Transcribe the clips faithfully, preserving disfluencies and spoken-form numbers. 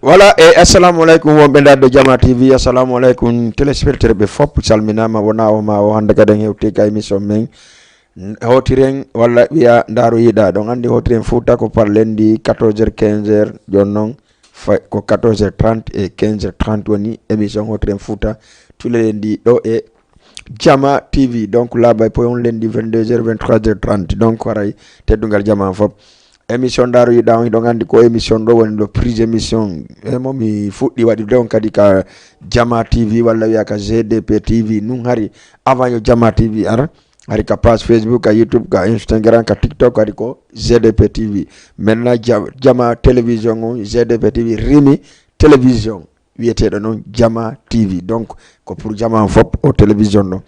Voilà, e assalamu aleykum wonɓe darde Jama T V, assalamu aleykum téléspectateur ɓe fop, salminama, wona o ma o, hande kadi en hewti ka émission men, n-, hotiren walla wiya Ndaaru Yiɗa, ɗon andi hotiren Fouta ko par lundi quatorze heures, quinze heures, joni noon fa-, ko quatorze heures trente e quinze heures trente woni émission hotiren Fouta, tuleren ndi ɗo e Jama T V, donc laaɓay poyon lundi vingt-deux heures, vingt-trois heures trente, donc haray teddungal jama fop. Émission Ndaaru Yiɗa on, hiɗon anndi ko émission ɗo woni le prix émission. E mo mi fuɗɗi waɗude on kadi ka Jama T V walla wiya ka G D P T V. Nun hari avant yo Jama T V ara, hari ka page Facebook, ka YouTube, ka Instagram, ka TikTok, kadi ko G D P T V. Maintenant, Ja-, Jama Télévision on, G D P T V rimi télévision wiyeteeɗo noon Jama T V. Donc, ko pour jama on fop o télévision ɗo.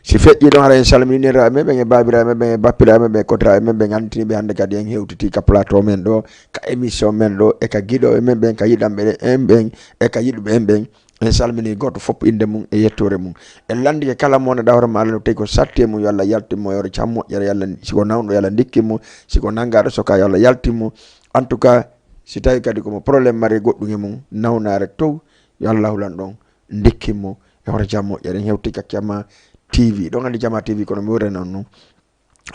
Si feƴƴi ɗon, hara en salminira men ɓen e baabira men ɓen e bappira men ɓen e kotira men ɓen, annditini ɓe hannde kadi en hewtiti ka plateau men ɗo, ka émission men ɗo, e ka giɗo e men ɓen, ka yiɗanɓe en ɓen, e ka yiɗuɓe en ɓen. En salmini gooto fop innde mum e yettoore mum. En lanndike kala mo wonɗo ɗawre ma Allah no tawi ko satti e mum, yo Allah yaltin mo, yo Allah can moƴƴere, yo Allah, si ko nawɗo, yo Allah ndikkin mo, si ko nanngaɗo soka, yo Allah yaltin mo. En tout cas, si tawi kadi komo problème mari goɗɗum e mum, nawnaare tow, yo Allah hulan ɗon, ndikkin mo, e hoto jam moƴƴere. En hewti ka Jama T V. Ɗon anndi Jama T V kono mi wurre noon nun.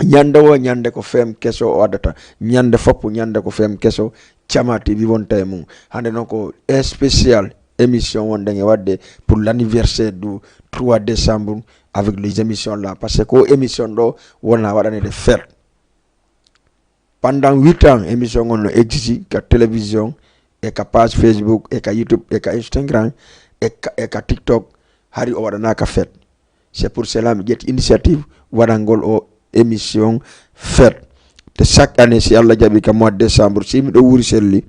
Ñande wo ñande ko fem keso o addata. Ñande foppo ñande ko fem keso Jama T V wonta e mum. Hannde noon ko spécial émission wonɗen e waɗde pour l'anniversaire du trois décembre avec les émissions là. Parce que ko émission ɗo wona waɗanede fête. Pendant huit ans, émission on no existe ka télévision, e ka page Facebook, e ka YouTube, e ka Instagram, e ka, e ka TikTok, hari o waɗanaka fête. C'est pour cela mi ƴetti initiative waɗangol o émission fête. Te chaque année, si Allah jaɓi ka mois de décembre, si miɗo wuuri selli,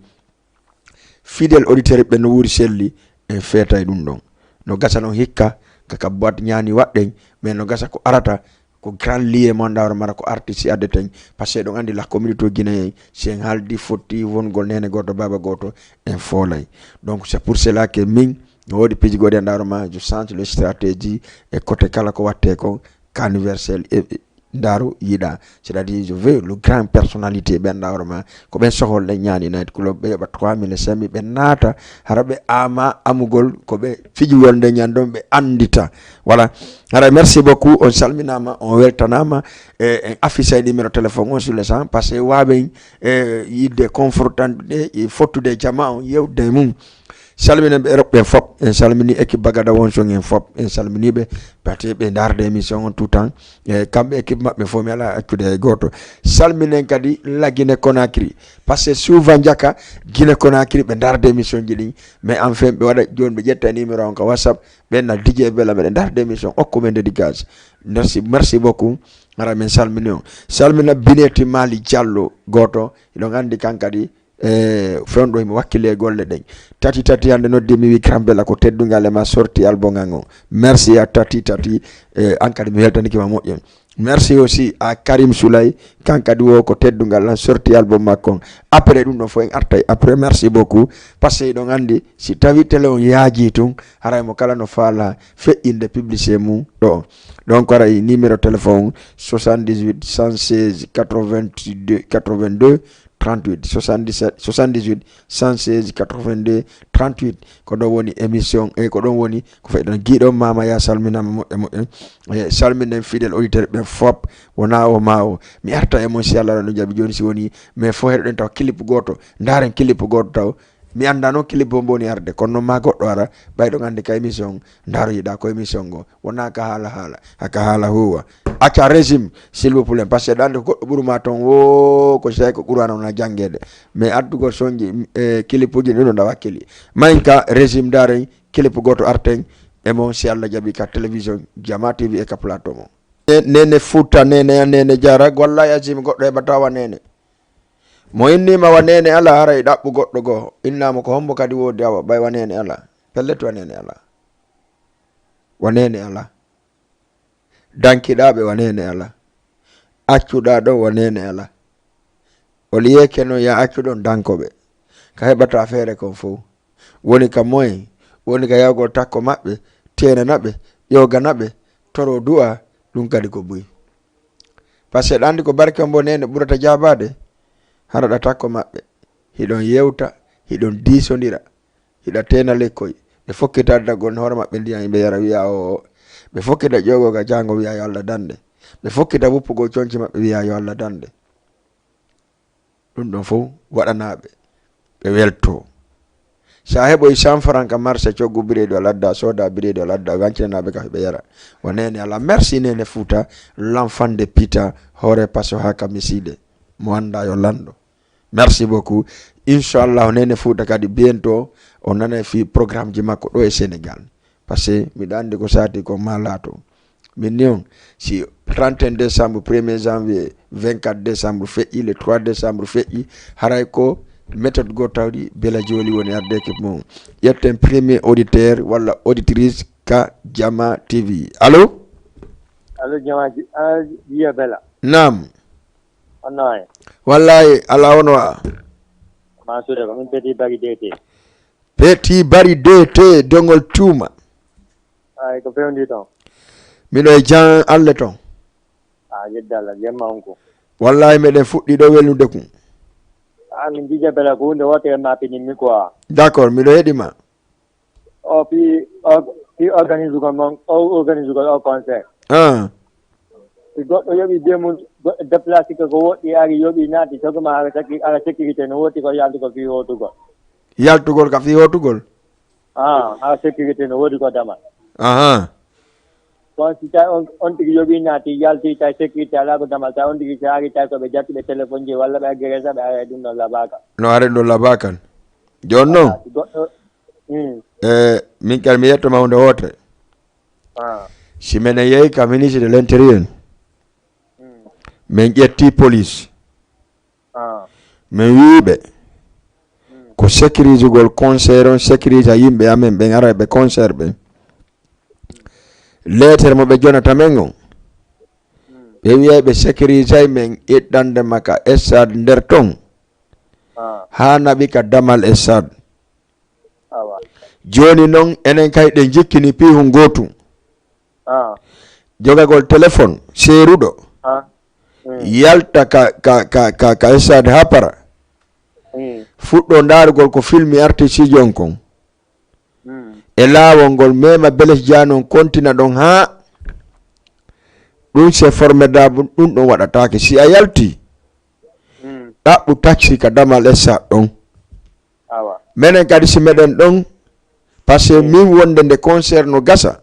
fidèle auditeur ɓe no wuuri selli, en feetay ɗum ɗon. No gasa noon hikka, ka, ka boîte ñaani waɗɗen, mais no gasa ko arata, ko grand lié mo anndaa hoore mara ko artiste addeten, parce que ɗon anndi la communauté guinéen, si en haaldi fotti wongol nene gooto, baaba gooto, en foolay. Donc, c'est pour cela que min, no woodi piiji goɗɗi anndaa hoore ma, je change le stratégie e côté kala ko watte kon, ka anniversaire e, e, Ndaaru Yiɗa. C'est-à-dire, je veux le grand personnalité ɓe anndaa hoore ma, ko ɓen sohol ɗen ñaani night club, ɓe yoɓa trois mille, cinq mille, ɓe naata, hara ɓe ama amugol ko ɓe fiji wonde ñan ɗon, ɓe anndita. Voilà. Hara merci beaucoup, on salminama, on weltanama, e, en affiche numéro téléphone on sur le champ, parce que waɓen, e, yidde confortande, e, fottude jama on, yewde e mum. Salminen ɓe Europe ɓen fop, en salmini équipe Bagada Wonson en fop, en salmini ɓe, parce que ɓe ndaarde émission on tout temps, e kamɓe équipe maɓɓe fof mi ala accude hay gooto. Salminen kadi la Guinée Conakry, parce que souvent jaka Guinée Conakry ɓe ndaarde émission ji ɗin, mais enfin ɓe waɗa jooni ɓe ƴetta numéro on ka WhatsApp, ɓe na D J Bella ɓe ndaarde émission, okku men dédicace. Merci, merci beaucoup. Hara men salmini on. Salmina Bineti Mali Diallo gooto, hiɗon anndi kan kadi, e fewndo himo wakkili e golle ɗen. Tati tati hannde noddi mi wi Krambela ko teddungal e ma sorti album an on. Merci à tati tati, e an kadi mi weltanike ma moƴƴen. Merci aussi à Karim Soulay, kan kadi wo ko teddungal an sorti album makko on. Après ɗum ɗon fof en artay après, merci beaucoup. Parce que hiɗon anndi si tawi télé on yaaji tun, haray mo kala no faala feƴƴinde publicité mum ɗo. Donc haray numéro téléphone soixante-dix-huit cent seize quatre-vingt-deux, quatre-vingt-deux, trente-huit, soixante-dix-sept, soixante-dix-huit, cent seize, quatre-vingt-deux, trente-huit. Ko ɗon woni émission, e ko ɗon woni ko fayi ɗon. Giɗo mama ya salminama moƴƴa moƴƴa. E salminen fidèle auditeur ɓen fop, wona o ma o. Mi arta e mon si Allah no jaɓi jooni si woni, mais fo heɗoɗen taw clip gooto, ndaaren clip gooto taw. Mi anndaa noon clip o mboni arde, kono noon ma goɗɗo ara, ɓay ɗon anndi ka émission, Ndaaru Yiɗa ko émission ngo. Wona ka haala haala, haka haala huwa. Acca régime, s'il vous plaît, parce que ɗande ko goɗɗo ɓuruma toon, wo ko sey ko Qur'ana wona janngeede. Mais addugol sonji, e kilipuji ɗum no wakkili. Mayen ka régime ndaaren, clip gooto arten, e mon si Allah jaɓi ka télévision Jama T V e ka plateau mo. Ne-, Nene Fouta, Nene ya Nene Diarra, wallahi azim goɗɗo heɓata wa Nene. Mo innima wa Nene ala haray ɗaɓɓu goɗɗo goo. Innama ko hombo kadi woodi awa, ɓay wa Nene ala. Pellet wa Nene ala. Wa Nene ala. Dankiɗaa ɓe wa Nene ala. Accuɗaa ɗon wa Nene ala. O liyeke noon ya accu ɗon danko ɓe. Ka heɓata feere kon fow. Woni ka moyen, woni ka yawgol takko maɓɓe, teenana ɓe, ƴoogana ɓe, toro du'a, ɗum kadi ko buy. Parce que ɗa anndi ko barke on mbo Nene ɓurata jaabaade, hara ɗa takko maɓɓe. Hiɗon yewta, hiɗon diisondira. Hiɗa teena lekkoy. Ɓe fokkita dagol hoore maɓɓe ndiyan, ɓe yara, wiya o. Ɓe fokkita ƴogo ga jaango, wiya yo Allah dande. Ɓe fokkita wuppugol conci maɓɓe, wiya yo Allah dande. Ɗum ɗon fof waɗanaaɓe ɓe welto. So a heɓoy cent francs ka marché, coggu bireedi o ladda, sooda bireedi o ladda, wancinanaaɓe kafe ɓe yara. O Neene Alaa. Merci Neene Fuuta, l'enfant de Pita, hoore paso haa ka Misiide. Mo annda yo lanndo. Merci beaucoup. Inchallah, Neene Fuuta kadi bientôt o nanay fii programme ji makko ɗo e Sénégal. Parce que miɗo anndi ko saati ko maa laato. Min ni on, si trente et un décembre, premier janvier, vingt-quatre décembre feƴƴi, le trois décembre feƴƴi, haray ko méthode goo tawɗi Bella Jolie woni arde équipe mum. Ƴetten premier auditeur walla auditrice ka Jama T V. Allo? Allo, Jama T V, ah, Jiya Bella. Naam. Honno wayi? Wallahi, Alla hono wa? Ma suude ko min Petit Bari D T. Petit Bari D T, Dongol Tuuma. Ay, ko fewndi ton? Miɗo e jam Alla ton. A, yedda Alla, jemma on ko? Wallahi, meɗen fuɗɗi ɗo welnude kun. A, min Jiya Bella ko hunde wotere ma pinimmi quoi. D'accord, miɗo heɗi ma. O fi, o fi organise ko mon, o organise ko o concert. Ah. Si goɗɗo yoɓi be mum, goɗɗo déplacé ko, ko woɗɗi ari yoɓi naati, sogoma ara seki-, ara sécurité no woɗɗi ko yaltu ko fii hootugol. Yaltugol ka fii hootugol? Ah, ara sécurité no woodi ko damal. Aha. Kono si tawi on, on tigi yoɓi naati, yalti, tawi sécurité alaa ko damal, tawi on tigi si ari, tawi ko ɓe jatti ɓe téléphone ji, walla ɓe agressa, ɓe ara e ɗum ɗon labaka. No ara e ɗum labaka. Jooni noon? Alaa, si goɗɗo, hmm. E, min kadi mi yetto ma huunde wootere. Ah. Si menen yehi ka ministre de l'intérieur, hmm, min ƴetti police. Ah. Min wii ɓe, hmm, ko sécurisugol concert on, sécurise yimɓe amen ɓen ara ɓe concert ɓen. Leetere mo ɓe jonata men on, hmm, ɓe wiyay ɓe sécurisay men ittande ma ka stade nder ton. Ah. Haa naɓi ka damal stade. Awa. Jooni noon, enen kay ɗen jikkini piihun gootun. Ah. Jogagol téléphone seeruɗo. Ah. Mm. Yalta ka, ka, ka, ka, ka stade haa para. Mm. Fuɗɗo ndaarugol ko filmi artistiiji on kon. Mm. E laawol ngol, mema Blaise Diagne on kontina ɗon haa ɗum c'est formidable, ɗum ɗon waɗataake. Si a yalti, mm, ɗaɓɓu taxi ka damal stade ɗon. Awa. Menen kadi si meɗen ɗon, parce que, mm, min wonde nde concert no gasa,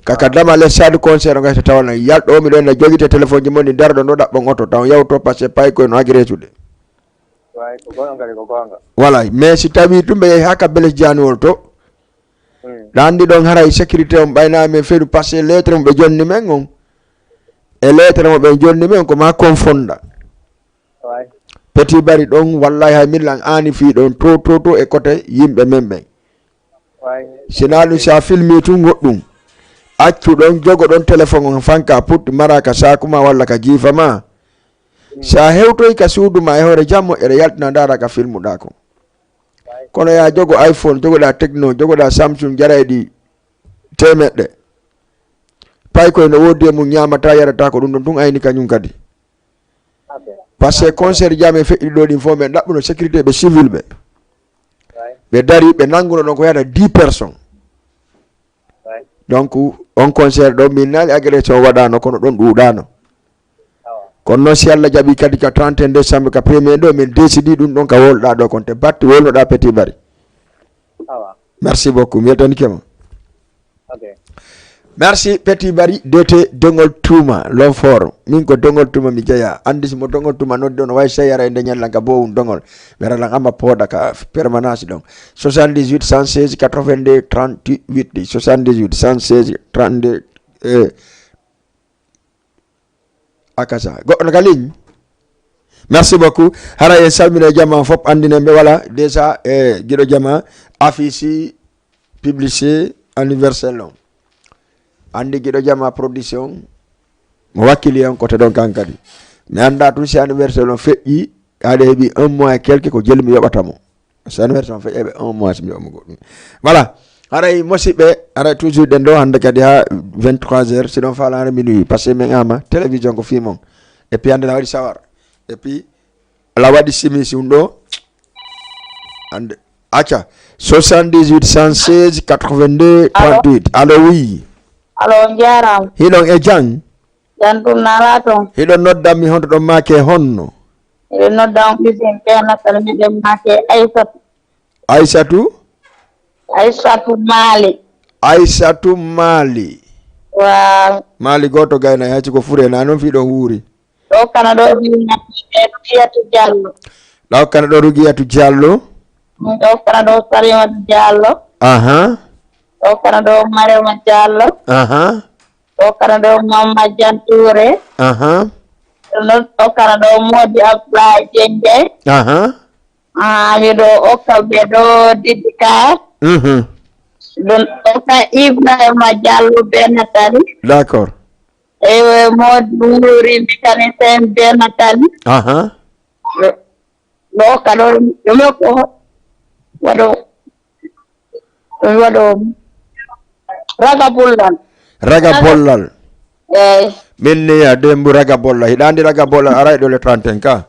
kaka, ah, damal stade concert no gasa, tawa nan yalɗo o, miɗo ena jogite téléphone ji mon ɗi, darɗo ɗo ɗaɓɓon oto, taw yawto, parce que paykoy no agi resude. Way, ko goonga kadi, ko goonga. Voilà, mais si tawi ɗum ɓe yehi haa ka Blaise Diagne wol to, mm, ɗa anndi ɗon haray sécurité on ɓayna men feedu, parce que lettre mo ɓe jonni men on, e lettre mo ɓe jonni men on, ko ma confonda. Way. Petit Bari ɗon, wallahi hay min lan aani fii ɗon, to, to, to e kote yimɓe men ɓen. Way. Sinaa ɗum si a filmi tun goɗɗum, accu ɗon, jogo ɗon téléphone on fanka putti mara ka saaku ma walla ka jiifa ma. Mm. Si a hewtoy ka suudu ma e hoore jam moƴƴere, yaltina ndaara ka filmuɗaa kon. Way. Kono yaa jogo iPhone, jogoɗaa Tecno, jogoɗaa Samsung, jarayɗi teemeɗɗe. Paykoy no woodi e mum, ñaamataa, yarataa, ko ɗum ɗon tun ayni kañum kadi. Ok. Parce que concert ji amen feƴƴi ɗo ɗin fof, men ɗaɓɓuno sécurité ɓe civil ɓe. Way. Ɓe dari, ɓe nannguno ɗon ko yahata dix personnes. Way. Donc, on concert ɗo, min naali agression waɗaano, kono ɗon ɗuuɗaano. Awa. Kono noon, si Allah jaɓi kadi ka trente et un décembre, ka premier ɗo, min décidi ɗum ɗon ka wolɗaa ɗo kon, te batti wolnoɗaa Petit Bari. Awa. Merci beaucoup, mi weltanike ma. Ok. Merci, Petit Bari, D T Dongol Tuma, l'homme fort. Min ko Dongol Tuma mi jeya. Anndi si mo Dongol Tuma noddi on, way seyara e nde ñallan ka bowum Dongol. Wera lan amma pooɗa ka permanence ɗon. Soixante-dix-huit cent seize quatre-vingt-deux trente-huit, soixante-dix-huit cent seize trente-deux, eh, Akasa. Goɗɗo no ka ligne? Merci beaucoup. Hara en salmino e jama fof, anndinen ɓe wala déjà e giɗo jama affiche publicité anniversaire non. Anndi giɗo jama production mo wakkili en kote ɗon kan kadi. Mi annda tun si anniversaire non feƴƴi, haade heɓi un mois et quelque ko jeli mi yoɓata mo. Parce que anniversaire on feƴƴa ɓe un mois, si mi wi'a mo goɗɗum. Voilà. Haray, musidɓe, haray toujours ɗen ɗo hannde kadi haa vingt-trois heures, si ɗon faala haray minuit, parce que min ama télévision ko fii mon. Et puis hannde na waɗi sawar. Et puis, ala waɗi simi si ɗum ɗo. Hannde, Acca. Soixante-dix-huit, cent seize, quatre-vingt-deux, trente-huit. Allo, oui. Allo, on njaaraama. Hiɗon e jam? Jam tum nalaa toon. Hiɗon noddan mi honto ɗon maake honno? Hiɗon noddan on ɓiɓɓe ɓe natal miɗen maake Aysatu. Aysatu? Aysatu Maali. Aysatu Maali. Waaw. Maali gooto gayna, hay si ko fure na non fii ɗon wuuri. Ɗo kana ɗo Rugiyatu Jallo. Ɗo kana ɗo Rugiyatu Jallo. Ɗo kana ɗo Salimatu Jallo. Aha. Ɗo kana ɗo Marema Jallo. Aha. Ɗo kana ɗo Mamma Janture. Aha. Ɗo kana ɗo Modi Abdoulaye Dieng. Aha. Ah, miɗo okka ɓe ɗo dédicace. Mhm. Ɗum okka Ibrahima Diallo Benatali. D'accord. E Modou Nouri mécanicien Benatali. Aha. Ɗo, ɗo okka ɗo, ɗum ko waɗo, ɗum waɗo raga bullal. Raga bollal. Eyi. Min ni ya dembu raga bollal. Hiɗa andi raga bollal aray ɗo le trente et un ka.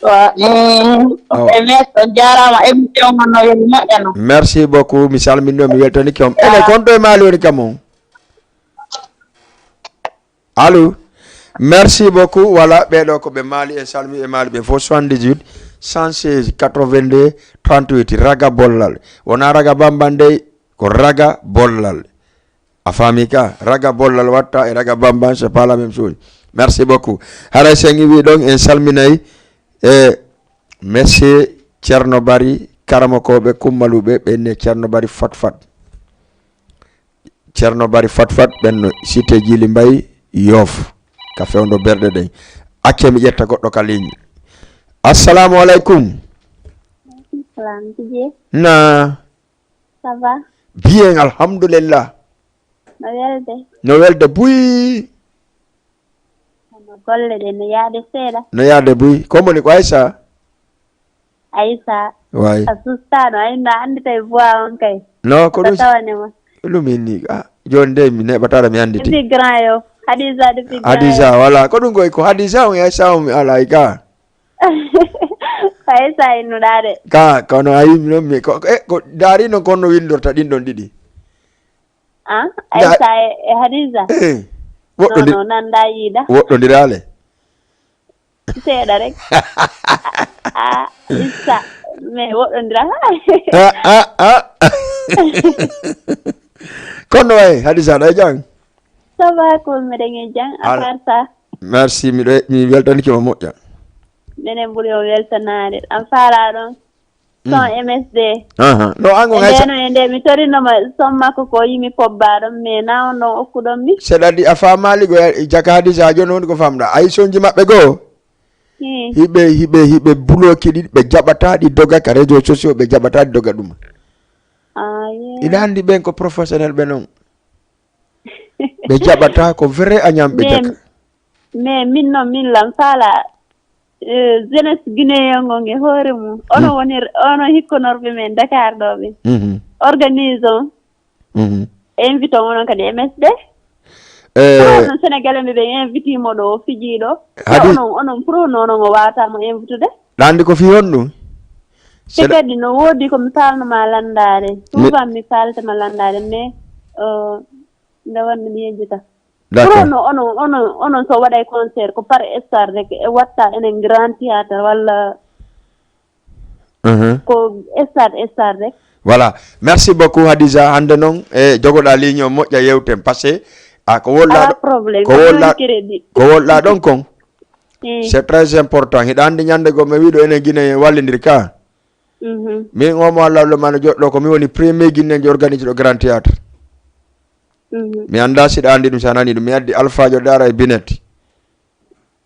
Wa, mm, Awa. E merci, on jaaraama, émission on no weli moƴƴa no. Merci beaucoup. Mi salmini on, mi weltanike on. Ene, ah, kon to e Mali woni kam on? Allô? Merci beaucoup. Voilà, ɓeɗo ko ɓe Mali, en salmi e Mali ɓe fof. Soixante-dix-huit, cent seize, quatre-vingt-deux, trente-huit, raga bollal. Wona raga bambandey, ko raga bollal. A faami ka, raga bollal watta e raga bamban, c'est pas la même chose. Merci beaucoup. Haray sen iwi ɗon, en salminay e monsieur Ceerno Bari, karamokooɓe kummaluɓe, ɓe ne Ceerno Bari Fat Fat. Ceerno Bari Fat Fat, ɓen no cité Djily Mbaye, Yoff. Ka fewndo berɗe ɗen. Acce mi ƴetta goɗɗo ka ligne. Assalamu alaikum. Salam, Tijé. Na. Ça va? Bien, alhamdulillah. No welde? No welde buy. Kono golle ɗe no yaade seeɗa. No yaade buy. Ko moni ko Aissa? Aissa. Way. A sustaano, ay, no anndi tawi voix on kay. No, ko ɗum tawane ma. Ɗum inni, ah, jooni de mi neɓataɗo mi anndi ti. Depuis Grand Yoff. Hadisa depuis Grand Yoff. Hadisa, voilà. Ko ɗum koy, ko Hadisa on e Aissa on mi alay ka. Ko Aissa innuɗaa de. Ka, kono a yimi noon mi, ko, e, ko daari noon kono no winndorta ɗin ɗon ɗiɗi. Ah, Aissa e, e Hadisa? Eh, woɗɗondi-, non, non, nanndaa yiida. Woɗɗondiraale. Seeɗa rek. Ah, Aissa, mais woɗɗondira. Ah, ah, ah. Kono way, Hadisa, ɗa e jam? Ça va, ko miɗen e jam, à part ça. Merci, miɗo, mi weltanike ma moƴƴa. Minen ɓuri on weltanaade. An faalaa ɗon? Son M S D. Aha. No, an on e haysa- ndeno e nde mi torinoma son makko ko yimi pobba ɗon, mais na on ɗon okkuɗon mi. Seɗa di a faamaali ko ya-, jaka Hadisa jooni woni ko famɗa. Ay sonji maɓɓe goo? Hmm. Hiɓe, hiɓe, hiɓe buloki ɗi, ɓe jaɓata ɗi doga ka réseaux sociaux, ɓe jaɓata ɗi doga ɗum. Ah, yeah. Ina anndi ɓen ko professionnel ɓe non. Ɓe jaɓata ko vrai añam ɓe jaka. Mais min noon, min lan faala, eh, jeunesse guinéen on e hoore mum. Ono woni, ono hikkonorɓe men Dakar ɗo ɓe. Mhm. Organise on. Mhm. Invite on onon kadi M S D. Eh. Pour onon Sénégalais ɓe ɓe invite mo ɗo o fiji ɗo. Hadi- onon, onon pour onon, onon o wawata mo invitude. Ɗa anndi ko fii honɗum? Te kadi no woodi ko mi faalnoma landaade. Mi- Souvent mi faaltama landaade, mais, eh, nde wonde mi yejjita. D'accord. Pour onon, onon, onon, onon so waɗay concert ko par stade rek, e watta enen Grand Théâtre walla ko stade, stade rek. Voilà. Merci beaucoup, Hadisa. Hannde noon, e jogoɗa ligne o moƴƴa yewten, parce que a ko wolɗa alaa ɗo-, problème, ko mi wolɗa, woni crédit. Ko wolɗa ɗon kon. Eh. C'est très important. Hiɗa anndi ñande goo mi wiɗo enen Guinée en wallindiri ka. Mhm. Min omo Allah Allah mano joɗɗo ko mi woni premier Guinéen organise ɗo Grand Théâtre. Mhm. Mi anndaa si ɗa anndi ɗum, si a nanii ɗum. Mi addi Alfaajo Daara e Binet.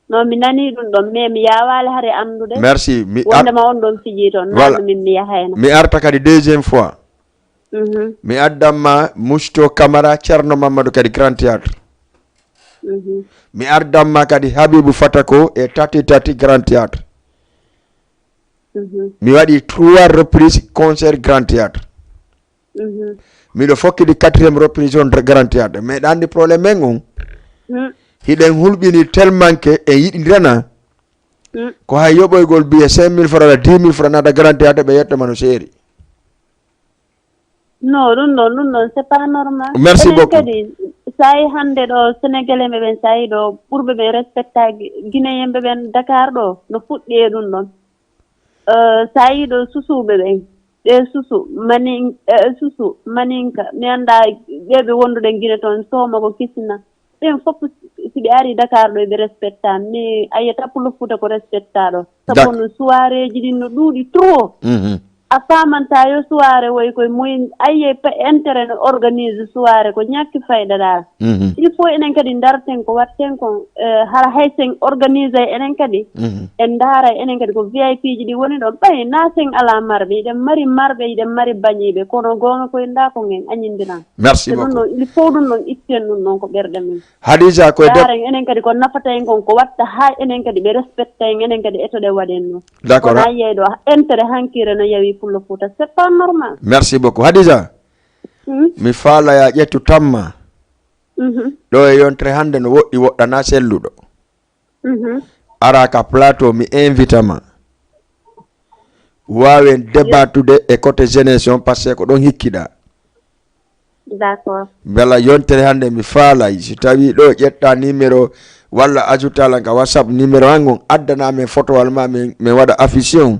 Non, mi nanii ɗum ɗon, mais mi yaawaali hare anndude. Merci. Mi ar- wondema on ɗon fijii toon. Voilà. Naanno min mi yahayno. Mi arta kadi deuxième fois. Mhm. Mi addan ma Musto Camara, Thierno Mamadou kadi Grand Théâtre. Mhm. Mi addan ma kadi Habibou Fatako e Tati Tati Grand Théâtre. Mhm. Mi waɗi trois reprises concert Grand Théâtre. Mhm. Miɗo fokkidi quatrième reprise on Grand Théâtre. Mais ɗa anndi problème men on? Mm. Hiɗen hulɓini tellement que en yiɗindirana. Mm. Ko hay yoɓoygol billet cinq mille francs walla dix mille francs naata Grand Théâtre ɓe yetta ma no seeri. Non, ɗum ɗon, ɗum ɗon, c'est pas normal. Merci beaucoup. Enen kadi, so a yii hannde ɗo, Sénégalais ɓe ɓen, so a yii ɗo, ɓurɓe ɓen respecta Gi-, Guinéen ɓe ɓen Dakar ɗo, no fuɗɗi e ɗum ɗon. Eh, so a yii ɗo, susuuɓe ɓen, ɓe susu, manin-, eh, susu, maninka, mi annda ɓe ɓe wonduɗen Guinée toon, sooma ko kisina. Ɓen fof, si ɓe ari Dakar ɗo, ɓe respecta. Mais a yiyata Pullo Fuuta ko respecta ɗo. Sabu no soirée ji ɗin no ɗuuɗi trop. Mhm. A faamanta yo soirée woy koye moyen, a yiyay pe-, intérêt no organise soirée, ko ñakki fayda dal. Mhm. Il faut enen kadi ndarten ko watten kon, eh, hara hay sen organise enen kadi, mhm, en ndaara enen kadi ko V I P ji ɗi woni ɗon. Ɓay na sen ala marɓe, iɗen mari marɓe, iɗen mari bañiiɓe, kono goonga koye nda ko ngen añindiran. Merci beaucoup. Ɗum ɗon, il faut ɗum ɗon itten ɗum ɗon ko ɓerɗe men. Hadija, ko e deb- Ndaaren enen kadi ko nafata en kon, ko watta haa enen kadi ɓe respecta en, enen kadi e to ɗe waɗen non. D'accord. Kono a yiyay ɗo, intérêt hankire no yawi Pullo Fuuta, c'est pas normal. Merci beaucoup. Hadija, hmm? Mi faala ya ƴettu tamma. Mhm. Ɗo e yontere hannde no woɗɗi, woɗɗana selluɗo. Mhm. Ara ka plateau, mi invita ma. Waawen débattude e côté jeunesse on, parce que ko ɗon hikkiɗa. D'accord. Mbela yontere hannde mi faalay, si tawi ɗo ƴetta numéro walla ajouta lan ka WhatsApp numéro an on, addana men photo wal ma, min, min waɗa affiche on.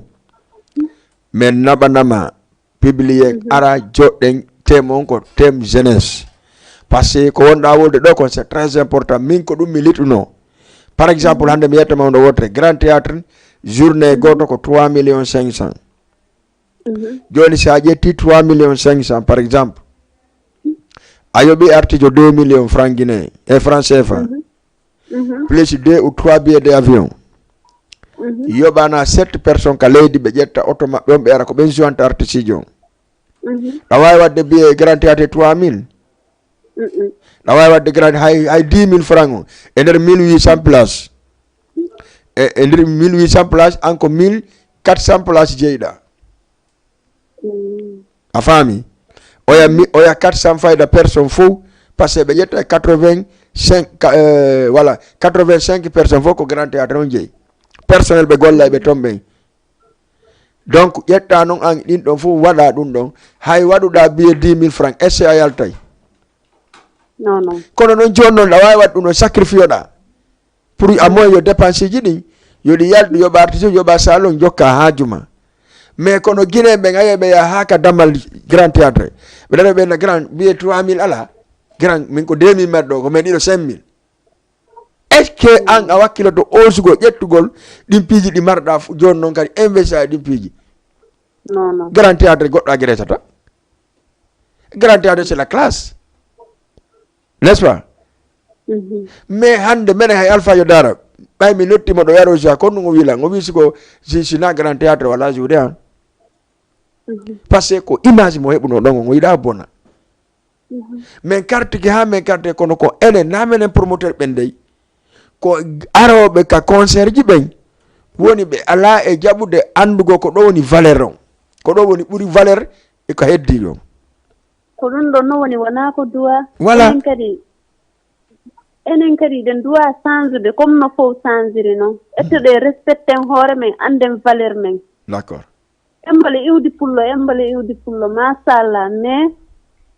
Min naɓanama publier, mhm, ara joɗɗen thème on ko thème jeunesse. Parce que ko wonɗa wolde ɗo kon, c'est très important. Min ko ɗum mi liɗuno. Par exemple, mhm, hannde mi yetta ma huunde wootere, Grand Théâtre, journée, mhm, gooto ko trois millions cinq cents. Mhm. Jooni, si a ƴetti trois millions cinq cents, par exemple, a yoɓi artijo deux millions francs guinéens e francs C F A, mhm, mhm, plus deux ou trois billets d'avion. Mhm. Yoɓana sept personnes ka leydi, ɓe ƴetta oto maɓɓe on, ɓe ara ko ɓen suwanta artijo on. Mhm. A waawi waɗde billet Grand Théâtre trois mille. Mm-mm. Aɗa waawi waɗde grande hay, hay dix mille francs o, e nder mille huit cents places. E, e nder mille huit cents places, an ko mille quatre cents places jeyɗa. Mm. A faami? Oya mi-, oya quatre cents fayda personne fof, parce que ɓe ƴetta quatre-vingt-cinq, ka-, euh, voilà, quatre-vingt-cinq personnes fof ko Grand Théâtre on jeyi. Personnel ɓe golla e ɓe ton ɓen. Donc, ƴetta noon an ɗin ɗon fof waɗa ɗum ɗon. Hay waɗuɗa billet dix mille francs, est-ce que a yaltay? Non, non. Kono noon jooni noon, aɗa waawi waɗ ɗum ɗon, sacrifice oɗa. Pour a moyen yo dépense ji ɗin, yo ɗi yaltu, yoɓa artiste, yoɓa salon, jokka haaju ma. Mais kono Guinéen ɓen, a yiyay ɓe yaha haa ka dammal Grand Théâtre. Ɓe ɗaɗo ɓe na grand, billet trois mille ala. Grand, min ko deux mille mbaɗɗo, ko men ɗiɗo cinq mille. Est-ce que an a wakkiloto osugol, ƴettugol ɗin piiji ɗi marɗa fu-, jooni noon kadi investi e ɗin piiji? Non, non. Grand Théâtre goɗɗo a geresata. Grand Théâtre, c'est la classe. N'est-ce pas? Mhm. Mais hannde menen hay Alpha Yo Dara, ɓay mi nottima ɗo yaro ja, kono ngo wila, ngo wi siko si, si na Grand Théâtre wala joué an. Mhm. Parce que ko image mo heɓuno ɗon, ngo yiɗa bona. Mhm. Min kartike haa min karte, kono ko enen, na menen promoteur ɓen dey. Ko arooɓe ka concert ji ɓen woni ɓe alaa e jaɓude anndugol ko ɗo woni valeur on. Ko ɗo woni ɓuri valeur e ko heddii ɗon. Ko ɗum ɗon no woni, wonaa ko duwa. Voilà. Enen kadi, enen kadi eɗen duwa change de, comme no fof changiri noon. Ettoɗen respecten hoore men, annden valeur men. D'accord. Embale iwdi pullo, embale iwdi pullo, machallah. Mais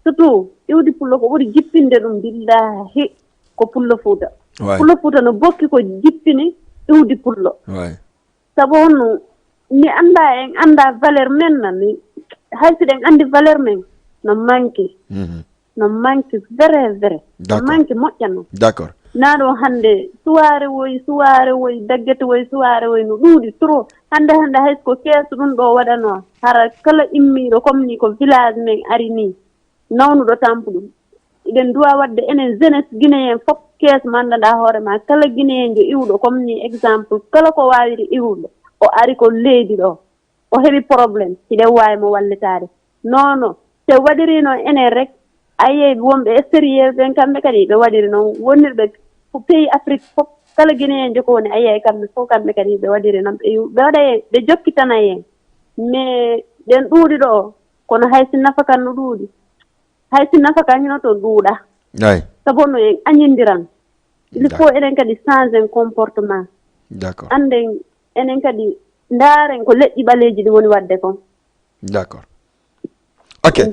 surtout, iwdi pullo ko ɓuri jippinde ɗum, billahi, ko Pullo Fuuta. Ouais. Pullo Fuuta no bokki ko jippini iwdi pullo. Ouais. Sabu honno mi annda, en annda valeur men na, mi, hay si ɗen anndi valeur men, no manque. Mhm. No manque vrai, vrai. No, d'accord, manque moƴƴa noon. D'accord. Naa ɗo hannde suwaare woy, suwaare woy, daggete woy, suwaare woy no ɗuuɗi trop. Hannde, hannde hay so ko keeso ɗum ɗo waɗanoo, hara kala immiiɗo comme ni ko village men ari ni, nawnuɗo tampuɗum. Eɗen duwa waɗde enen jeunesse guinéen fof keeso mo anndanɗaa hoore ma, kala guinéenjo iwɗo comme ni exemple, kala ko waawiri iwrude, o ari ko leydi ɗo. O heɓi problème, hiɗen waawi mo wallitaade. Non, non. So waɗiri noon enen rek, a yiyay wonɓe extérieur ɓen, kamɓe kadi ɓe waɗiri noon. Wonnirɓe ko pays Afrique fof, kala Guinéen ko woni, a yiyay kamɓe fof, kamɓe kadi ɓe waɗiri noon. Ɓe, ɓe waɗa heen, ɓe jokkitana heen. Mais ɗen ɗuuɗi ɗo, kono hay si nafa kan no ɗuuɗi. Hay si nafa kan hino toon ɗuuɗa. Ay. Sabu no en añindiran. Il faut enen kadi change en comportement. D'accord. Annden enen kadi ndaaren ko leƴƴi ɓaleeji ɗi woni waɗde kon. D'accord. Ok.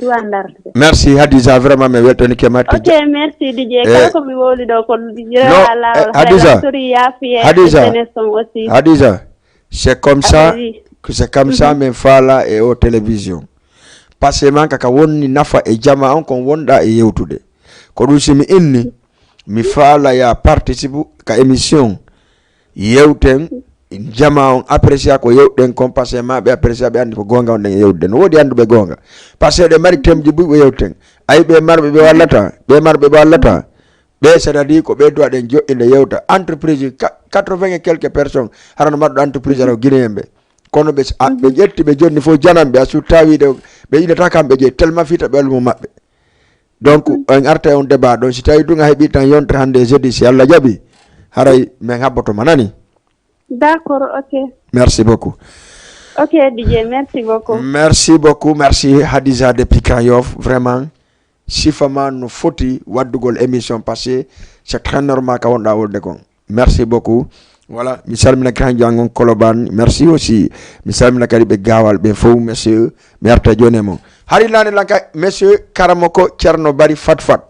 Merci Hadisa, vraiment mi weltanike ma. Ok, merci D J. Eh, kala ko mi wowli ɗo ko no, eh, Hadisa. Sori yaafiye. Hadisa. Jeunesse on aussi. Hadisa. C'est comme ça, que c'est comme ça min faala e o télévision. Parce que man kaka wonni nafa e jama on kon wonɗa e yewtude. Ko ɗum si mi inni, mi faala ya participe ka émission. Yewten, jama on apprécia ko yewɗen kon, parce que ma ɓe apprécia, ɓe anndi ko goonga on ɗen e yewtude. No woodi annduɓe goonga. Parce que ɗe mari thème ji buy ɓe yewten. Ay ɓe marɓe ɓe wallata, ɓe marɓe ɓe wallata. Ɓe c'est-à-dire ko ɓe duwa ɗen joɗɗinde yewta. Entreprise ka-, quatre-vingts et quelques personnes, hara no marɗo entreprise ara ko Guinéen ɓe. Kono ɓe, a, ɓe ƴetti ɓe jonni fof jananɓe, a sutta wiide ɓe inata kamɓe jeyi tellement fita ɓe allumo maɓɓe. Donc, en arta e on débat ɗon, si tawi ɗum a heɓi tan yontere hannde e jeudi, si Allah jaɓi, haray min habboto ma nani. D'accord, ok. Merci beaucoup. Ok, D J, merci beaucoup. Merci beaucoup, merci Hadisa depuis Grand Yoff, vraiment. Sifa ma no foti waddugol émission, parce que c'est très normal ka wonɗa wolde kon. Merci beaucoup. Voilà, mi salmina Grand Jangon Koloban. Merci aussi. Mi salmina kadi ɓe Gawal ɓe fof, monsieur. Mi arta joni e mon. Hari nane lan ka, monsieur Karamoko Thierno Bari Fat Fat.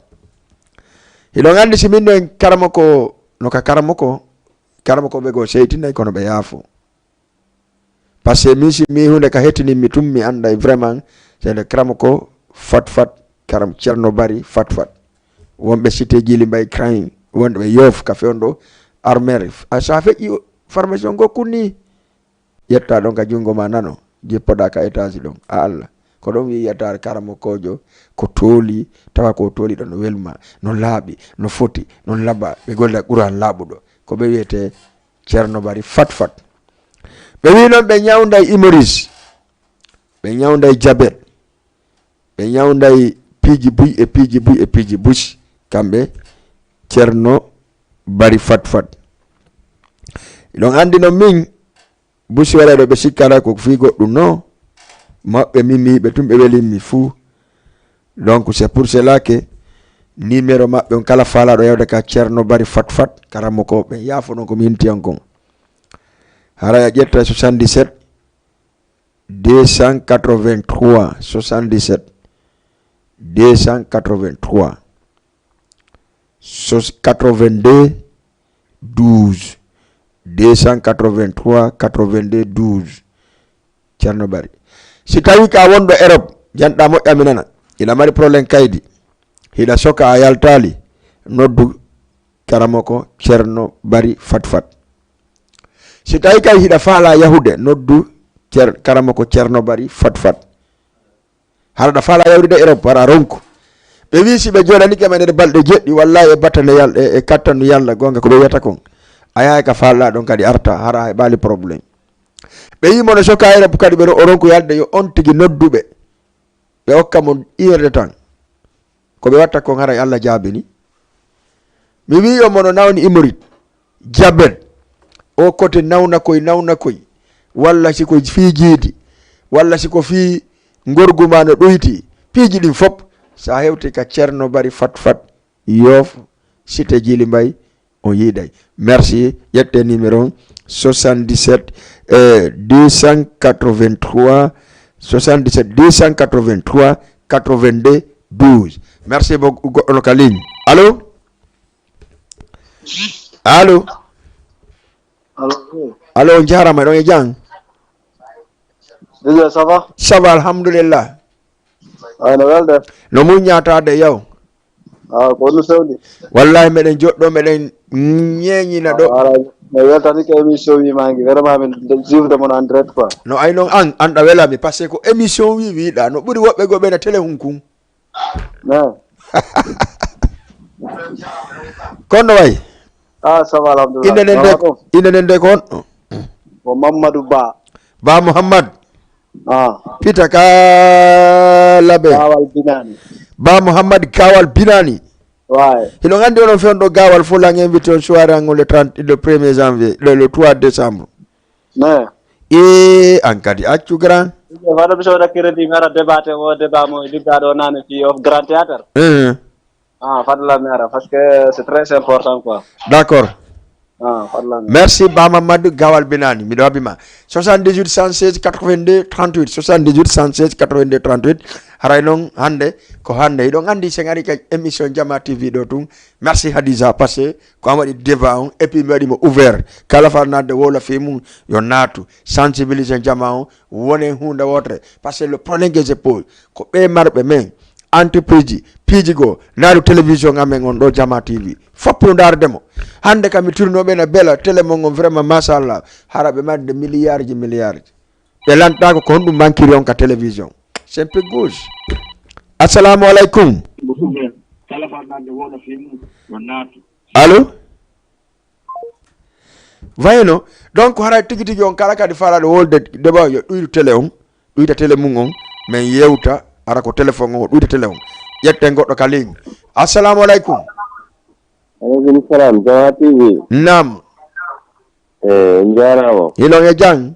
Hiɗon anndi si min ɗo en Karamoko, no ka Karamoko, Karamoko ɓe go seytinay kono ɓe yaafo. Parce que min si mi hunde ka hettinimmi tun mi annday vraiment, c'est le Karamoko Fat Fat, Karam Thierno Bari Fat Fat. Wonɓe Cité Djily Mbaye Crain, wonɓe Yoff ka fewndo armere. A sa feƴƴi o, formation go kunni. Ƴetta ɗon ka junngo ma nano, jippoɗa ka étage ɗon. A Allah. Ko ɗon wi'i yetta Karamokojo, ko tooli, tawa ko tooli ɗon no welma, no laaɓi, no foti, no laba, ɓe golla Qur'an laaɓuɗo. Ko ɓe wiyete Ceerno Bari Fat Fat. Ɓe wi noon ɓe ñawnday imoris, ɓe ñawnday jabet, ɓe ñawnday piiji buy e piiji buy e piiji buy, kamɓe Ceerno Bari Fat Fat. Ɗon anndi no min, busi waɗay ɗo ɓe sikkata ko fii goɗɗum no, maɓɓe mimi ɓe tun ɓe welimmi fuu. Donc c'est pour cela que numéro maɓɓe on kala faalaɗo yawde ka Ceerno Bari Fat Fat, karamoko ɓe yaafo ɗon ko mi inti on kon. Haray a ƴetta soixante-dix-sept deux cent quatre-vingt-trois soixante-dix-sept deux cent quatre-vingt-trois so-, quatre-vingt-deux douze, deux cent quatre-vingt-trois quatre-vingt-deux douze. Ceerno Bari. Si tawi ka wonɗo Europe, janɗa moƴƴa mi nana. Hiɗa mari problème kaydi. Hiɗa soka a yaltaali, noddu karamoko Ceerno Bari Fat Fat. Si tawi kay hiɗa faala yahude, noddu Cer-, karamoko Ceerno Bari Fat Fat. Hara ɗa faala yawrude Europe, hara ronku. Ɓe wi si ɓe jooɗanike ma nder balɗe jeɗɗi, wallahi e battane Yal-, e, e kattanu Yalla, goonga ko ɓe wiyata kon. A yahay ka faalɗa ɗon kadi arta, hara a heɓaali problème. Ɓe wi mo no soka Europe kadi ɓe ro-, o ronku yalde yo on tigi nodduɓe. Ɓe okka mo une heure de temps. Ko ɓe watta kon haray Allah jaabini. Mi wi on mo no nawni imorit, jabet, o kote nawna koy, nawna koy. Walla si ko fii jiidi, walla si ko fii ngorgu ma no ɗoyti, piiji ɗin fop, sa hewti ka Ceerno Bari Fat Fat, Yoof, Cité Djily Mbaye, on yiiday. Merci. Ƴette numéro on, soixante-dix-sept, euh, deux cent quatre-vingt-trois, soixante-dix-sept deux cent quatre-vingt-trois quatre-vingt-deux douze. Merci beaucoup. Goɗɗo no ka ligne. Allô? Allô? Allô? Allô, on jaaraama, ɗon e jam? Déjà, ça va? Ça va, alhamdulillah. Ay, no welde? No muññataa de, yaw? Ah, ko honno fewndi? Wallahi, meɗen joɗɗo, meɗen ñeeñina ɗo. Ah, ala, mi weltanike émission wi mangi. Vraiment, min de-, suivre mon en direct, quoi. No ay non an, an ɗa welami, parce que ko émission wi wiɗa, no ɓuri woɓɓe go ɓe na télé hun kun. Non. Kono way? Ah, ça va, alhamdulillah. Inde nden de, inde nden de ko honɗo? Ko Mamadou Ba. Ba Mouhammad. Ah. Pita ka labe. Gawal Binani. Ba Mouhammad Gawal Binani. Ouais. Hino gandi onon fewndo Gawal fof, lang invité on soirée ang le trente, le premier janvier, le, le trois décembre. Mais. E an kadi accu grand. Fado mi soda crédit mi ara débat o débat mo liggaɗo nane fi of grand théâtre. Eh. Ah, fadla mi ara, parce que c'est très important, quoi. D'accord. Ah, parla merci ba mamadou gawal binani miɗo haɓi ma. Soixante-dix-huit cent seize quatre-vingt-deux trente-huit, soixante-dix-huit cent seize quatre-vingt-deux trente-huit. Haray noon hannde ko hannde hiɗon anndi sen ari ka émission jama tv ɗo tun. Merci hadisa parce que ko an waɗi débat on et puis mi waɗi mo ouvert, kala fa naatde wowla fii mum yo naatu, sensibilisé jama on, wone huunde wootere. Parce que le problème que je pose ko ɓe marɓe men entreprise ji piiji goo naaru télévision amen on ɗo jama tv foppuno ndaarde mo. Hannde kam mi tournooɓe na bela télé mon on vraiment machallah, hara ɓe marde milliard ji milliard ji. Ɓe lantaako ko honɗum mankiri on ka télévision. Simple gauche. Assalamu alaikum. Allo. Vayeno donc haray tigi tigi on kala kadi falaɗo wolde deba yo ɗuyru télé on, ɗuyta télé mum on, min yewta ara ko téléphone on o ɗuyta télé on. Ƴetten goɗɗo ka ligne. Assalamu alaikum. Alaikum salam jama tv. Nam. E jarama. Hiɗon e jang.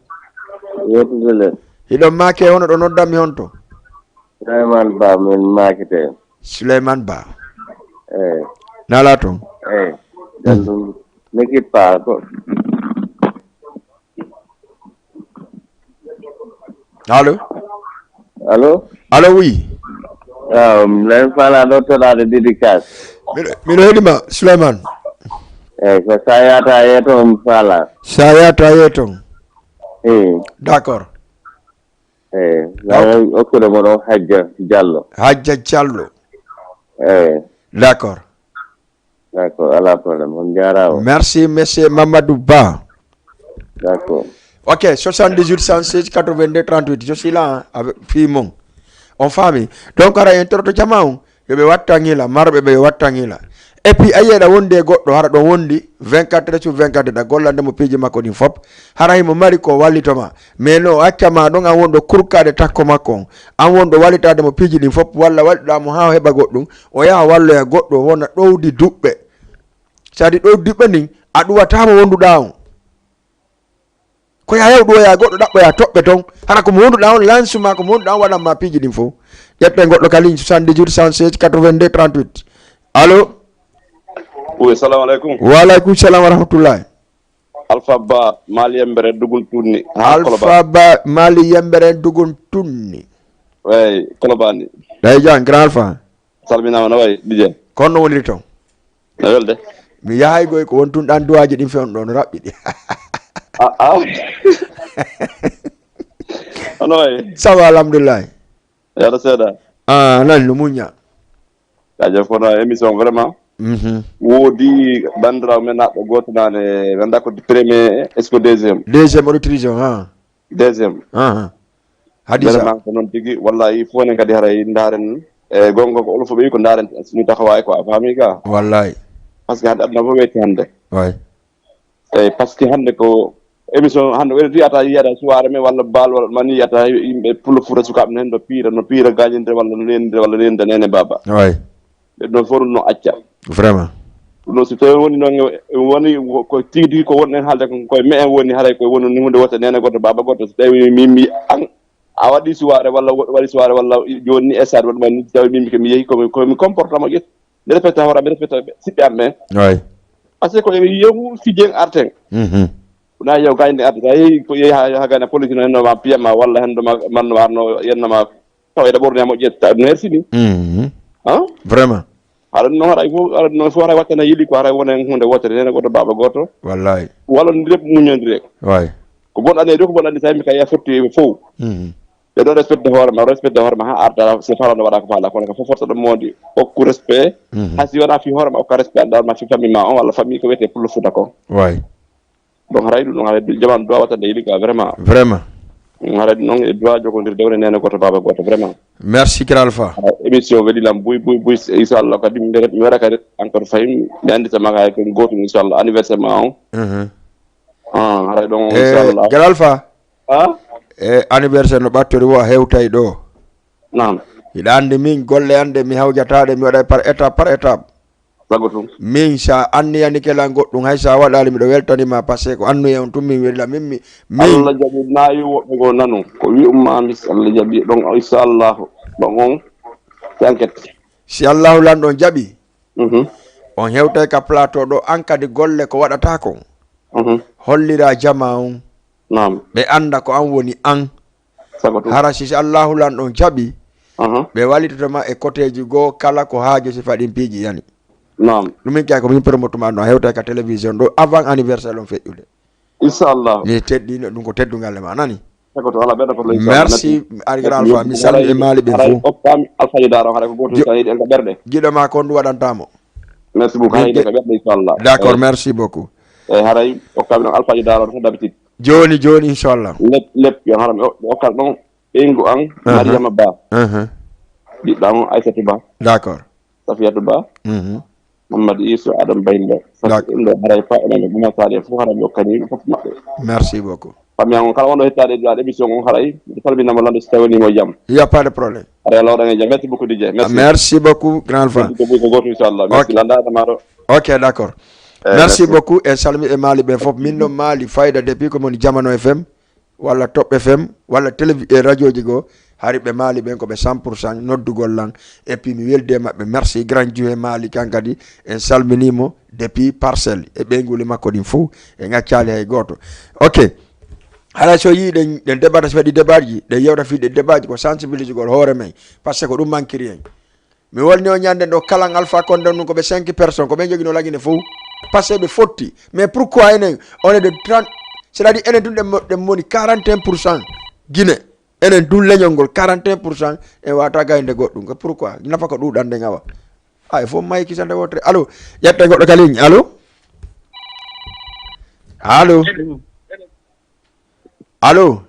Yettude le. Hiɗon maake hono ɗo noddanmi honto? Suleyman ba min maakite. Suleyman ba. Eyi. Nala toon. Eyi. Ɗen ɗum n'équipe pas ko. Allo. Allo. Allo, oui. Len fala ɗo toɗaade dédicace. Miɗo heɗima Souleymane. Eyi ko sa yata yeto mi fala. Sa yata yeton. Eyi. D'accord. Eyi. Okkude mo ɗo hajja diallo. Hajja diallo. Eyi. D'accord. D'accord, ala problème, on jarama. Merci monsieur Mamadou Ba. D'accord. Ok, soixante-dix-huit cent seize quatre-vingt-deux trente-huit, je suis là avec fii mon. On faami. Donc hara en toroto jama on, yo ɓe wattan hila, marɓe ɓe yo wattan hila. Et puis a yiya ɗa wondi e goɗɗo hara ɗon wondi vingt-quatre heures sur vingt-quatre ɗa gollande mo piiji makko ɗin fop. Hara himo mari ko wallito ma. Mais no o acca ma ɗon an wonɗo kurkaade takko makko on, an wonɗo wallitaade mo piiji ɗin fop walla walliɗa mo haa o heɓa goɗɗum, o yaha walloya goɗɗo wona ɗowdi duɓɓe. Sadi ɗowdi duɓɓe ndin a ɗuwata mo wonduɗa on. Ko ya yaw ɗuwoya goɗɗo ɗaɓɓoya toɓɓe ton. Hara ko mo wonduɗa on lansu ma ko mo wonduɗa on waɗan ma piiji ɗin fof. Ƴetten goɗɗo ka ligne soixante-dix-huit cent seize quatre-vingt-deux trente-huit. Allo. Oui, salamu aleykum. Wa aleykum salam wa rahmatullahi. Alpha Ba, Mali Yembere, Dugun Tunni. Alpha Ba, Mali Yembere, Dugun Tunni. Eyi, Kolobani. Eyi, jam, grand Alpha. Salminaama, no wayi, Didier? Kono no woniri toon? No welde? Mi yahay goy ko won tun ɗan duwaaji ɗin fewndo ɗon raɓɓiɗi. Ah, ah. Hono wayi? Ça va, alhamdulillahi. Yaada seeɗa. Ah, nan no muñña. Jaajëf, kono émission vraiment. Mhm. Woodi banndiraawo men naatɗo gooto naane, mi anndaa ko premier, est-ce que deuxième? Deuxième auditrice o, ha. Deuxième. Aha. Hadisa. Vraiment ko noon tigi, wallahi fof enen kadi haray ndaaren e gonga ko olof ɓe wi ko ndaaren sini taxawaay quoi, a faami ka? Wallahi. Parce que hannde aduna fof weeti hannde. Way. Eyi, parce que hannde ko émission hannde woni yiyata yiyata soirée men walla bal walla mani yiyata yimɓe pulo fuuta sukaaɓe no heen no piira no piira gañinde walla no neeninde walla neeninde nene baba. Way. Ɓe ɗon fof ɗum no acca. Vraiment. Ɗum noon so tawi woni noon woni ko tigi tigi ko wonɗen haalde kon koye me en woni haray koye woni ni hunde wote nene goto baba goto so tawi min mi an a waɗi suware walla woɗɗo waɗi suware walla joni ni e stade waɗuma ni tawi min ko mi yeehi komi komi comportement ƴet mi respecta hoore mi respecta siɓɓe am ɓen. Way. Parce que ko yehu fijen arten. Mhm. Wona yew gayde arten sa yeehi ko yeehi ha gayna police no henno ma piyama walla henno ma manno arno yennoma tawa eɗa ɓorni a moƴƴi ta no hersini. Mhm. Ah, vraiment. Haɗa ɗum noon haɗa fof haɗa ɗum noon fof haɗa wattana yiɗi ko haɗa wona hen hunde wotere nene goto baba goto. Wallahi. Wallodire muñodire. Way. Ko bonɗani e dow ko bonɗani sa yimɓe ka ya fotti e fof. Mhm. Ɓe ɗo respecte hoore ma respecte hoore ma ha arta si fala no waɗa ko fala kono ko fof fotta ɗum moodi okku respect. Mhm. Ha si wona fi hoore ma okka respect adda ma fi famille ma on walla famille ko wiyete pullo futa ko. Way. Donc haray ɗum ɗon haray jamanu duwa watta nde yiɗi quoi vraiment. Vraiment. Haray ɗum ɗon e duwa jogondir dewre nene goto baba goto vraiment. Merci kira alpha. Émission weɗilam buy buy buy inchallah kadi mi waɗa kadi encore fayi mi andita ma kay ko gotum inchallah anniversaire ma on. Mhm. Ah, haray ɗon inchallah kira alpha. Ah. E anniversaire no ɓattori wo a hewtay ɗo. Nam. Hiɗa andi min golle ande mi hawjataɗe mi waɗay par étape par étape. Sago tun. Min sa anniyani kelan goɗɗum hay sa waɗali miɗo weltanima parce que ko annuye on tun min welila min mi min. Allah jaɓi nayi woɓɓe go nanu ko wi'umma mi Allah jaɓi ɗon inchallahu ɗon on. Yanket. Si allahu lanɗon jaɓi. Mhm. On hewtay ka plateau ɗo an kadi golle ko waɗata kon. Mhm. Hollira jama on. Naam. Ɓe annda ko an woni an. Sago ɗum. Hara si Allahu lan ɗon jaɓi, aha, ɓe wallitoto ma e koteeji goo kala ko haajo si faɗin piiji yani. Naam. Ɗum min kay ko min promote ma ɗum, a hewtay ka télévision ɗo avant anniversaire on feƴƴude. Inchallah. Mi teddino ɗum ko teddungal e ma, nani? Sago to, wala ɓeɗa ko inchallah. Merci, merci. Ari grand alpha, mi salmi e maali ɓen fof. Okkami alfaji daro, haray ko goto. Jo-, tan yiɗi en ka ɓerɗe. Giɗo ma kon ɗum waɗantamo. Merci beaucoup. Haray ka ɓerɗe, inchallah. D'accord, merci beaucoup. Eyyi, haray okkami ɗon alfaji daro ko d'habitude. Jooni, jooni, inchallah. Lep, lep, yo haram, o, o kal ɗon, ɓeyngu an, aha, Mariama Ba. Aha. Ɓiɗɗo an, Aissatou Ba. D'accord. Safiatou Ba. Mhm. Mamadou Issou, Adam Baynda. D'accord. Ɗum ɗo haray fa enen e Bouna Sali fof haray mi okkani fof maɓɓe. Merci beaucoup. Famille an on kala wonɗo hettaade e émission on haray, mi salminama lanɗo si tawi wonimo e jam. Il y a pas de problème. Haray Allah waɗan e jam. Merci beaucoup, D J. Merci. Merci beaucoup, grand fan. Merci beaucoup, ko goto, inchallah. Merci. Ok. Landa adamaɗo. Ok, d'accord. Eh, merci beaucoup. En salmi e maali ɓe fof. Min ɗo maali fayda depuis ko moni Jamano F M, walla Top F M, walla télévi-, e radio ji goo. Hari ɓe maali ɓen ko ɓe cent pour cent noddugol lan. Et puis mi weldi e maɓɓe. Merci grand Diouf e maali kan kadi. En salminimo depuis Parcelles. E ɓeynguuli makko ɗin fof. En accaali hay gooto. Ok. Haray so yii ɗen, ɗen débat, so waɗi débat ji, ɗen yewta fii ɗe débat ji ko sensibilisugol hoore men. Parce que ko ɗum mankiri en. Mi wolni o ñande ɗo, kalan Alpha Condé ɗum ko ɓe cinq personnes, ko ɓe jogino Lagine fof. Parce que ɓe fotti. Mais pourquoi enen, on est de trente, c'est-à-dire enen tun ɗen mo-, ɗen moni quarante et un pour cent Guinée. Enen tun leñol ngol, quarante et un pour cent, en wata gaynde goɗɗum. Ko pourquoi? Nafa ko ɗuɗande ngawa. Ay, fof mayi kisande wotre. Allo, ƴetta goɗɗo ka ligne. Allo? Allo? Allo?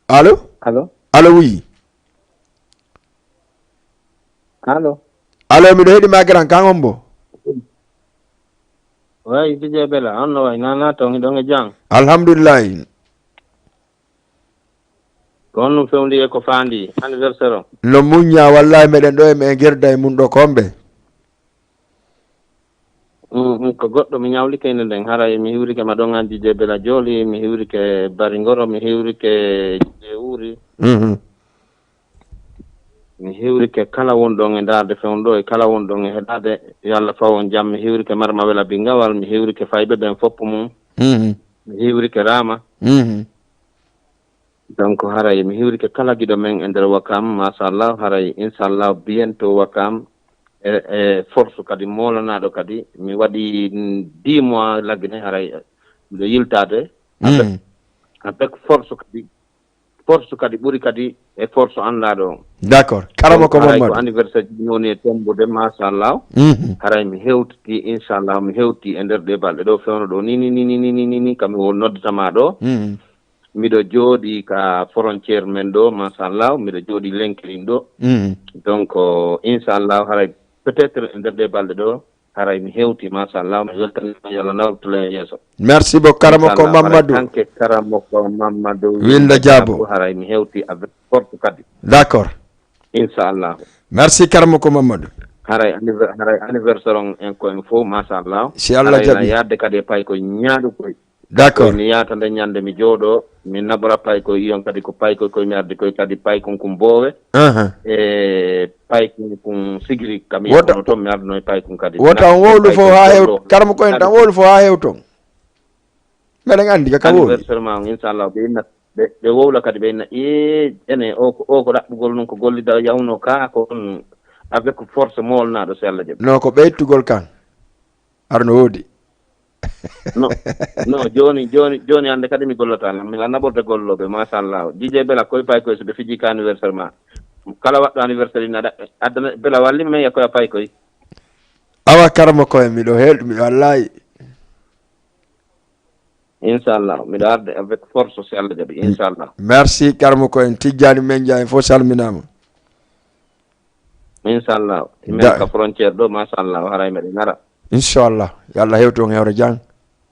Allo? Allo? Allo, oui. Allo? Allo, miɗo heɗi ma, grand, kan hombo? Way, D J Bella, on no way, nana to, miɗon e jam. Alhamdulillahi. Ko honɗum fewndi e ko faandi anniversaire o? No muñña, wallahi, meɗen ɗo e, meɗen gerda e mum ɗo, ko homɓe? Mm, mm, ko goɗɗo mi ñawlike inde nden, haray mi hiwrike ma ɗon anndi je Bela Jooli, mi hiwrike Bari Ngoro, mi hiwrike je Uuri. Mhm. Mi hiwrike kala wonɗon e ndaarde fewndo e kala wonɗon e heɗaade, yo Allah faw on jam. Mi hiwrike Marma Wela Bingawal, mi hiwrike fayɓe ɓen fopp mum. Mhm. Mi hiwrike Rama. Mhm. Donc, haray mi hiwrike kala giɗo men e nder Wakam, machallah, haray inchallah bientôt Wakam e, e force kadi moolanaɗo kadi. Mi waɗi, mm, dix mois Lagine, haray miɗo yiltade avec, mm, avec force kadi. Force kadi ɓuri kadi e force anndaɗo on. D'accord. Karamo ko Mamadou. Haray ko anniversaire ji woni e tembude, machallah. Mhm. Haray mi hewtiti, inchallah, mi hewti e nder ɗe balɗe ɗo fewndo ɗo ni, ni, ni, kami won noddata ma ɗo. Mhm. Miɗo jooɗi ka frontière men ɗo, machallah, miɗo jooɗi Lenkerin ɗo. Mhm. Donc, inchallah, haray peut-être e nder ɗe balɗe ɗo, haray mi hewti, machallah, mi weltanima, yo Allah nawtu en yeeso. Merci beaucoup, Karamoko Mamadou. Inchallah, haray kanke Karamoko Mamadou Wilda Diabo, haray mi hewti avec force kadi. D'accord. Inchallah. Merci, Karamoko Mamadou. Haray anniver-, haray anniversaire on en ko en fof, machallah. Si Allah jaɓi. Haray na yaadde kadi e paykoy ñaaɗukoy. D'accord. Mi yaata nde ñande mi jooɗo, mi nabora paykoy, iyon kadi ko paykoy koy mi ardi koy kadi paykon kun boowe. Aha. E paykon kun sigiri kam. Wota, kono toon mi arduno e paykon kadi. Wota on wowlu fof haa hewto. Karmo ko en tan wowlu fof haa hewto. Meɗen anndi ka, ka wowli. Anniversaire ma on, inchallah, ɓe inna, ɓe, ɓe wowla kadi, ɓe inna, ee, ene, o ko, o ko ɗaɓɓugol nun ko gollida yawno ka, ko on avec force moolnaɗo, si Allah jaɓi. No, ko ɓeytugol kan. Arno woodi. No, no, jooni, jooni, jooni hannde kadi mi gollata, mi la naɓorde gollooɓe, machallah. D J Bela, koy pay koy so ɓe fiji ka anniversaire ma. Kala waɗɗo anniversaire ina ɗaɓɓe. Addana, Bela, walli men, ya koya pay koy. Awa, Karmo koye, miɗo hel-, mi, wallahi. Inchallah, miɗo arde avec force, si Allah jaɓi, inchallah. Merci, Karmo koye, Tijjani men Njaay, fof salminaama. Inchallah. Imen ka frontière ɗo, machallah, haray meɗen ngara. Inchallah. Yo Allah hewtu on hewre jam.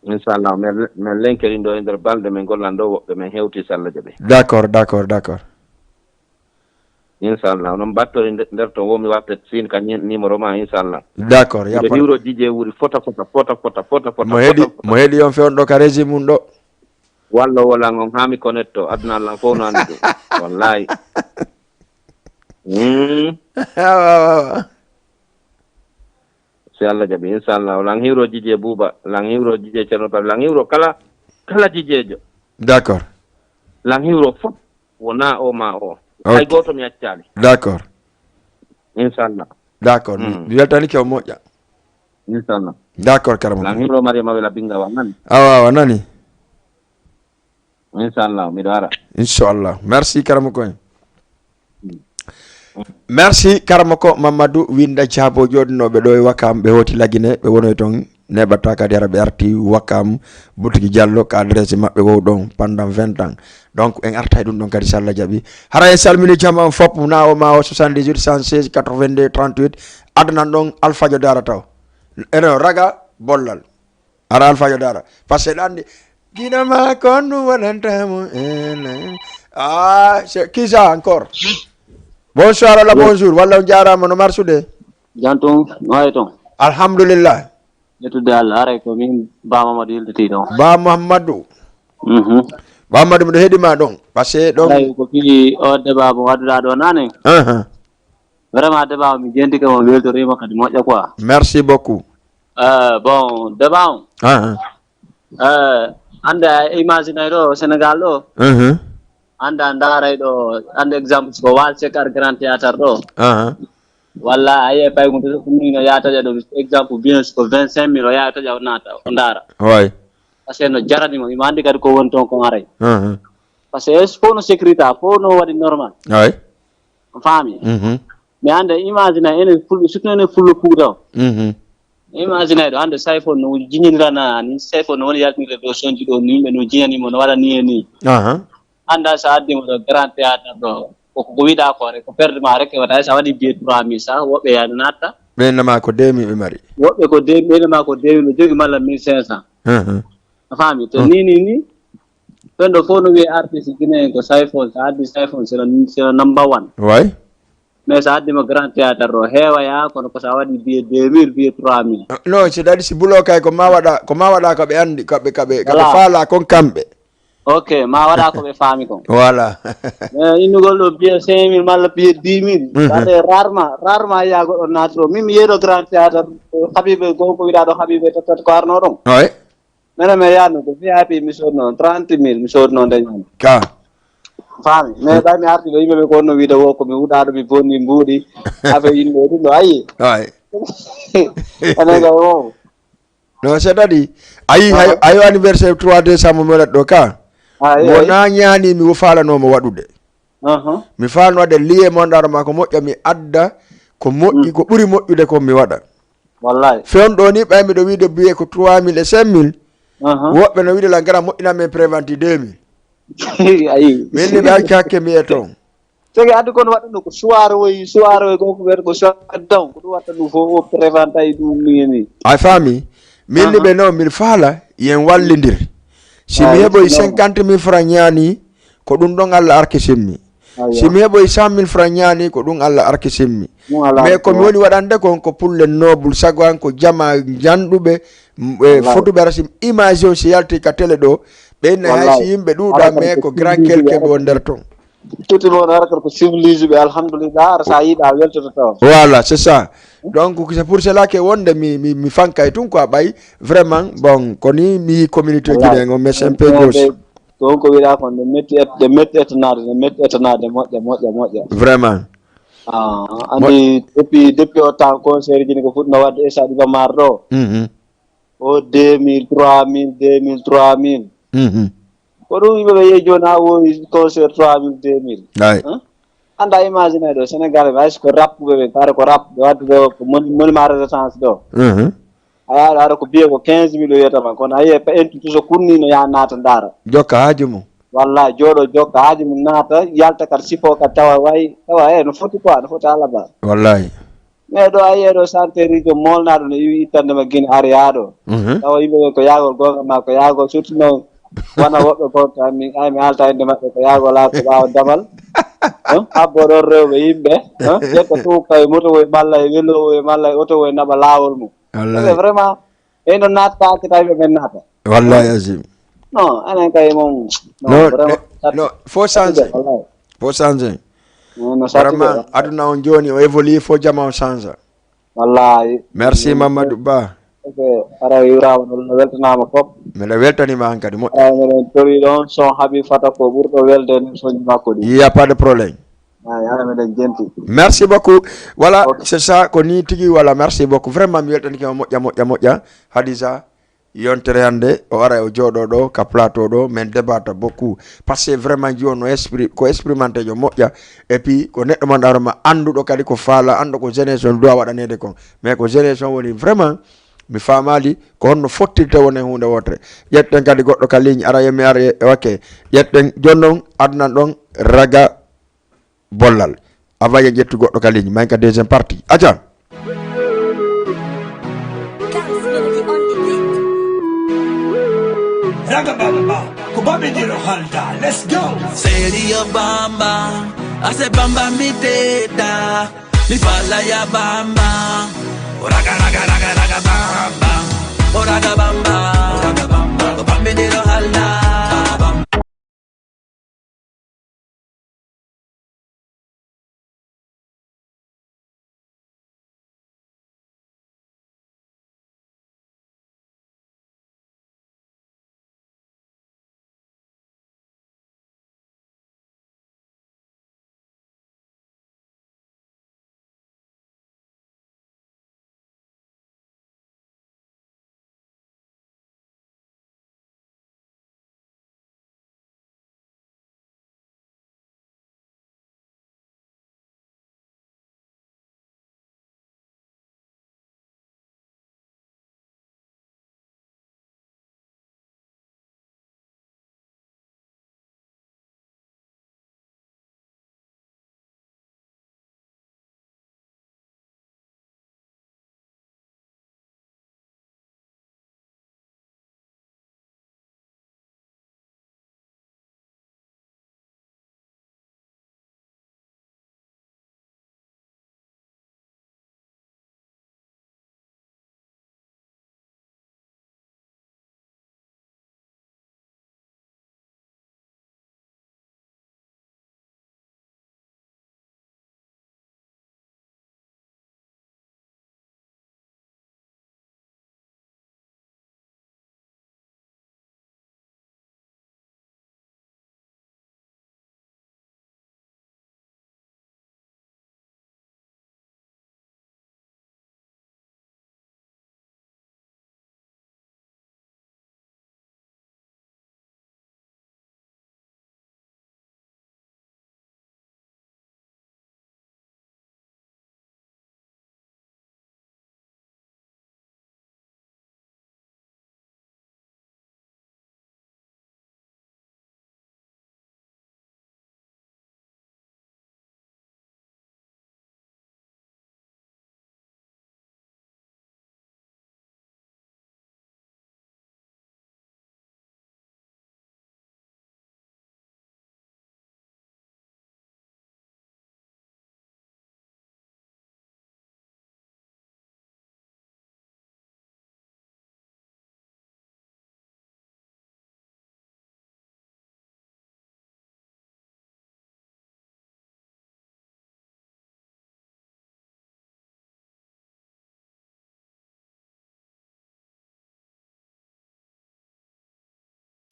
Inchallah. Men, men lenkerin ɗo e nder balɗe, men gollan ɗo woɓɓe, men hewti, si Allah jaɓi. D'accord, d'accord, d'accord. Inchallah. Onon mbattori nde-, nder ton, wo mi watte siin ka ni-, numéro ma, inchallah. D'accord, ya. Miɗo hiwro D J Wuri fota, fota, fota. Mo heɗi, mo heɗi on fewndo ka régime mum ɗo. Wallo wolan on haa mi connecto, aduna lan fof no anndi ɗum. Wallahi. Mm. Awa, awa, awa. Si Allah jaɓi, inchallah. Lan hiwro Jije Buuba, lan hiwro Jije Ceerno Pal, lan hiwro kala, kala Jijeejo. D'accord. Lan hiwro fof, wona o ma o. Ok. Hay gooto mi accaali. D'accord. Inchallah. D'accord. Mi, mm, mi weltanike o moƴƴa. Inchallah. D'accord, Karamoko. Lan hiwro Mariama Wela Binga wa nani? Awa, awa, nani. Inchallah, miɗo ara. Inchallah. Merci, Karamoko en. Merci, Karamoko Mamadou Winda Diabo, jooɗinooɓe ɗo e Wakam, ɓe hooti Lagine, ɓe wonoy toon, neɓataa kadi hara ɓe arti Wakam, boutique Diallo, ko adresse maɓɓe wow ɗon pendant vingt ans. Donc, en artay ɗum ɗon kadi, so Allah jaɓi. Hara en salmini jama on fop, na o ma o soixante-dix-huit cent seize quatre-vingt-deux trente-huit, addanan ɗon Alpha Diodara taw. Eno, raga, bollal. Ara Alpha Diodara. Parce que ɗo anndi, gina ma ko on ɗum waɗanta mo. Ene. Ah, c'est qui ça encore? Bonsoir, walla bonjour, walla on jaaraama no marsude? Jam tun, no wayi ton? Alhamdulillah. Yettude Allah, haray ko min Ba Mamadou yiltitii ɗon. Ba Mamadou. Mhm. Ba Mamadou, miɗo heɗi ma ɗon. Parce que ɗon haray ko fii o débat mo waɗuɗaa ɗo nane. Ahan. Vraiment, débat o mi jentike mo, weltoriima kadi moƴƴa quoi. Merci beaucoup. Euh, bon, débat on. Ahan. Euh, annde a imaginay ɗo Sénégal ɗo. Mhm. Annde a ndaaray ɗo, annde exemple, siko Wal Seck ar Grand Théâtre ɗo. Ahan. Walla a yi'e paygunde ɗo, ɗum ni no yaha taƴa ɗo, exemple, bien siko vingt-cinq mille, o yaha taƴa, o naata, o ndaara. Way. Parce que no jarani mo, imo anndi kadi ko woni toon kon aray. Ahan. Parce que fof no sécurité, fof no waɗi normal. Way. A faami? Mhm. Mais hannde, imagine enen Fulɓe, surtout enen Fulɓe Fuuta o. Mhm. Imagine ɗo hannde, Sayfon no jiñinirana ni, Sayfon no woni yaltinirde ɗo sonji ɗo, ni yimɓe no jiñani mo, no waɗa ni e ni. Aha. Hannde so addi mo ɗo Grand Théâtre ɗo, ko, ko wiɗa ko rek, ko perde ma rek, wata hay so a waɗi billet trois mille sa, woɓɓe yaade natta. Ɓe innama ko deux mille ɓe mari. Woɓɓe ko deux, ɓe innama ko deux mille ɓe jogi malla mille cinq cents. Mhm. A faami? To ni, ni, ni, ɓen ɗo fof no wiye artiste Guinée en ko Sayfon, so addi Sayfon, c'est le, c'est le number one. Way. Mais so addi mo Grand Théâtre ɗo, heewaya, kono ko so a waɗi billet deux mille, billet trois mille. Ah, non, c'est-à-dire si bulo kay ko ma waɗa, ko ma waɗa ko ɓe anndi, ko ɓe, ko ɓe, ko ɓe faala kon kamɓe. Ok, ma waɗa ko ɓe faami kon. Voilà. Mais innugol ɗo billet cinq mille malla billet dix mille, mhm, ça c'est rarement, rarement yiya goɗɗo naata ɗo. Min mi yeeɗo Grand Théâtre, Habibe, gonko wiɗa ɗo Habibe Tottat ko arno ɗon. Way. Minen mi yaano ko V I P mi sodno on trente mille mi sodno nde ñande. Ka. Faami. Mais ɓay mi arti ɗo yimɓe ɓe ko wonno wiide wo ko mi huɗaɗo mi bonni mbuuɗi. Affaire yimɓe ɗum ɗo ayi. Ay. Enen kay o. Non, c'est-à-dire, ayi, ayi, ayi anniversaire trois décembre mi waɗat ɗo ka. Ayi, mo ayi. Na ñaani mi wo faalanomo waɗude. Aha. Mi faalno waɗde liye mo ndaaro ma ko moƴƴa mi adda ko moƴƴi, mm, ko ɓuri moƴƴude ko mi waɗa. Wallahi. Fewndo ɗo ni ɓay miɗo wiide biye ko trois mille et cinq mille. Aha. Woɓɓe no wiide lan gara moƴƴina men préventi deux mille. Ayi. Min ni ɓe acca hakke mi e toon. Sege addu kon waɗa ɗum ko soirée woyi, soirée woyi ko ko wiyata ko soirée daw, ko ɗum watta ɗum fof o préventa e ɗum ni ni. A faami? Min ni, aha, ɓe noon min faala yen wallindir. Si mi heɓoy cinquante mille francs ñaani, ko ɗum ɗon Allah arkisimmi. Aywa. Si mi heɓoy cent mille francs ñaani, ko ɗum Allah arkisimmi. Ɗum Allah. Mais ko mi woni waɗande kon ko pullen noble, sago an ko jama janɗuɓe, m-, e, wallahi, fotuɓe ara si image on si yalti ka télé ɗo, ɓe inna hay, wallahi, si yimɓe ɗuuɗa, mais ko grand quelqu'un ɓe won nder ton. Tuti mo won hara ko civilisé ɓe, alhamdulillah, ara sa yiɗa weltoto taw. Voilà, c'est ça. Donc, c'est pour cela que wonde mi, mi, mi fankay tun quoi, ɓay, vraiment, bon, ko ni mi communauté guinéen o, mais c'est un peu gauche. Ko on ko wiɗa kon, ne metti et-, ne metti ettanade, ne metti ettanade, moƴƴa, moƴƴa, moƴƴa. Vraiment. Ah, andi depuis, depuis o temps concert ji ni ko fuɗno wadde e Sadio Bamar ɗo. Mhm. O deux mille, trois mille, deux mille, trois mille. Mhm. Ko ɗum yimɓe ɓe yehi jooni ha wowi concert trois mille, deux mille. Ay. Hein? Anda imagine ɗo Sénégal ɓe hay so ko rappuɓe ɓe, kare ko rap ɓe wadde ɗo ko moni-, monument résistance ɗo. Mhm. A yaha ɗo haɗa ko biye ko quinze mille o wiyata ma, kono a yiye pa entu tout so kunni no yaha naata ndaara. Jokka haaju mum. Wallahi, jooɗo jokka haaju mum naata, yalta kadi sifo kadi tawa way, tawa e no foti quoi, no foti alaba. Wallahi. Mais ɗo a yiye ɗo santerijo molnaɗo no iwi ittande ma Guinée ari haa ɗo. Mhm. Tawa yimɓe ɓe ko yaagol gonga ma ko yaagol surtout noon wona woɓɓe gonka mi, ay mi haalta innde maɓɓe ko yaagol haa ko ɓaawo damal. Hein? Habbo ɗon rewɓe yimɓe. Hein? Ƴetta tuuka e moto woy malla e welo woy malla e oto woy naɓa laawol mum. Wallahi. Ɓe vraiment, ɓe no natta, ko tawi ɓe men natta. Wallahi azim. Non, enen kay mum. Non, non, vraiment, ne-, non, faut changer. Wallahi. Faut changer. Non, non, ça, vraiment, aduna on jooni o évolue, faut jama on change. Wallahi. Merci, Mamadou Ba. Ok, ara yuuraama ɗon, no weltanaama fop. Miɗo weltaniima aan kadi moƴƴa. Ara miɗen tori ɗon, son haɓi fata ko ɓurɗo welde nder soñi makko ɗi. Il y a pas de problème. Ay, ara miɗen jenti. Merci beaucoup. Voilà, ok, c'est ça, ko ni tigi, voilà, merci beaucoup. Vraiment, mi weltaniima moƴƴa, moƴƴa, moƴƴa. Hadisa, yontere hannde, o ara o jooɗo ɗo, ka plateau ɗo, min débat beaucoup. Parce que vraiment, jiwon no esprit, ko expérimenté jo moƴƴa. Et puis, ko neɗɗo man ɗaro ma annduɗo kadi ko faala, annduɗo ko jeunesse on doit waɗaneede kon. Mais ko jeunesse on woni vraiment, mi faamaali ko honno fottirte woni huunde wootere. Ƴetten kadi goɗɗo ka ligne, ara yo mi ara e wakke. Ƴetten jooni non, adnan ɗon raga bollal. Avant yen ƴettu goɗɗo ka ligne, ma en ka deuxième partie. Aca. Raga bamba, ko babe diro halda. Let's go. Seria bamba, ase bamba mi teta. Mi fala ya bamba. O raga, raga, raga, raga bamba. O raga bamba, o raga bamba. Ko babe diro halda.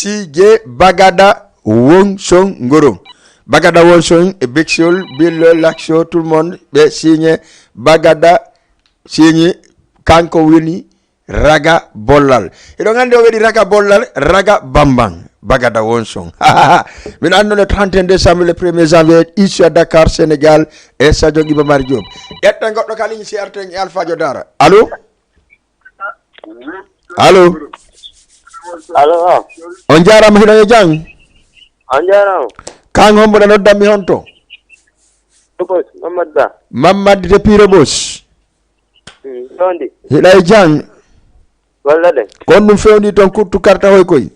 Sije Bagada Wonson Ngoro. Bagada Wonson e Bexol, Billo, Laxo, tout le monde, ɓe signé Bagada, signé, kanko woni Raga Bollal. Eɗon anndi o waɗi Raga Bollal, Raga Bambang, Bagada Wonson. Min anndi le trente et un décembre, le premier janvier, ici à Dakar, Sénégal, e Sadio Iba Mar Diop. Ƴetten goɗɗo ka ligne, si arten e Alpha Diodara. Allô? Allô? Allo, ah. On jaaraama, hiɗon e jam? On jaaraama. Kan hombo ɗa noddanmi honto? Rebos, Mamad Ba. Mamad de Pirobos. Hmm, tondi. Hiɗa e jam? Golle ɗe. Kon ɗum fewndi toon kuttu karta hoy koy?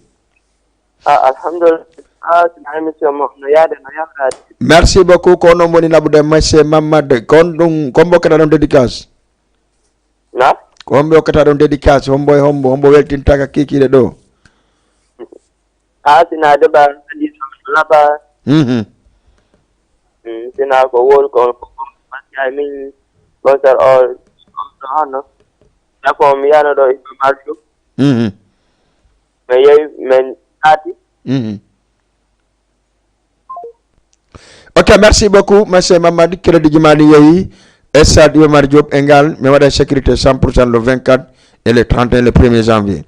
Ah, alhamdulillah. Ah, sina émission mo no yaade, no yaltaade. Merci beaucoup. Ko onon woni naɓude monsieur Mamad. Kon ɗum, ko mbo kadi ɗon dédicace? Na? Ko hombo okkata ɗon dédicace, hombo e hombo, hombo weltintaka kikiɗe ɗo? Ah, sina deba, andi so laba. Mhm. Mm, sina ko wol ko, ko, ko, ko, min, bonsoir all. no honno? Nako mi yano ɗo Iba Marjo. Mhm. Mi yehi, min naati. Mhm. Ok, merci beaucoup, monsieur Mamadi. Crédit ji ma ni yehi. Stade Iba Mar Diop e ngal, mi waɗa sécurité cent pour cent le vingt-quatre et le trente et un, le premier janvier.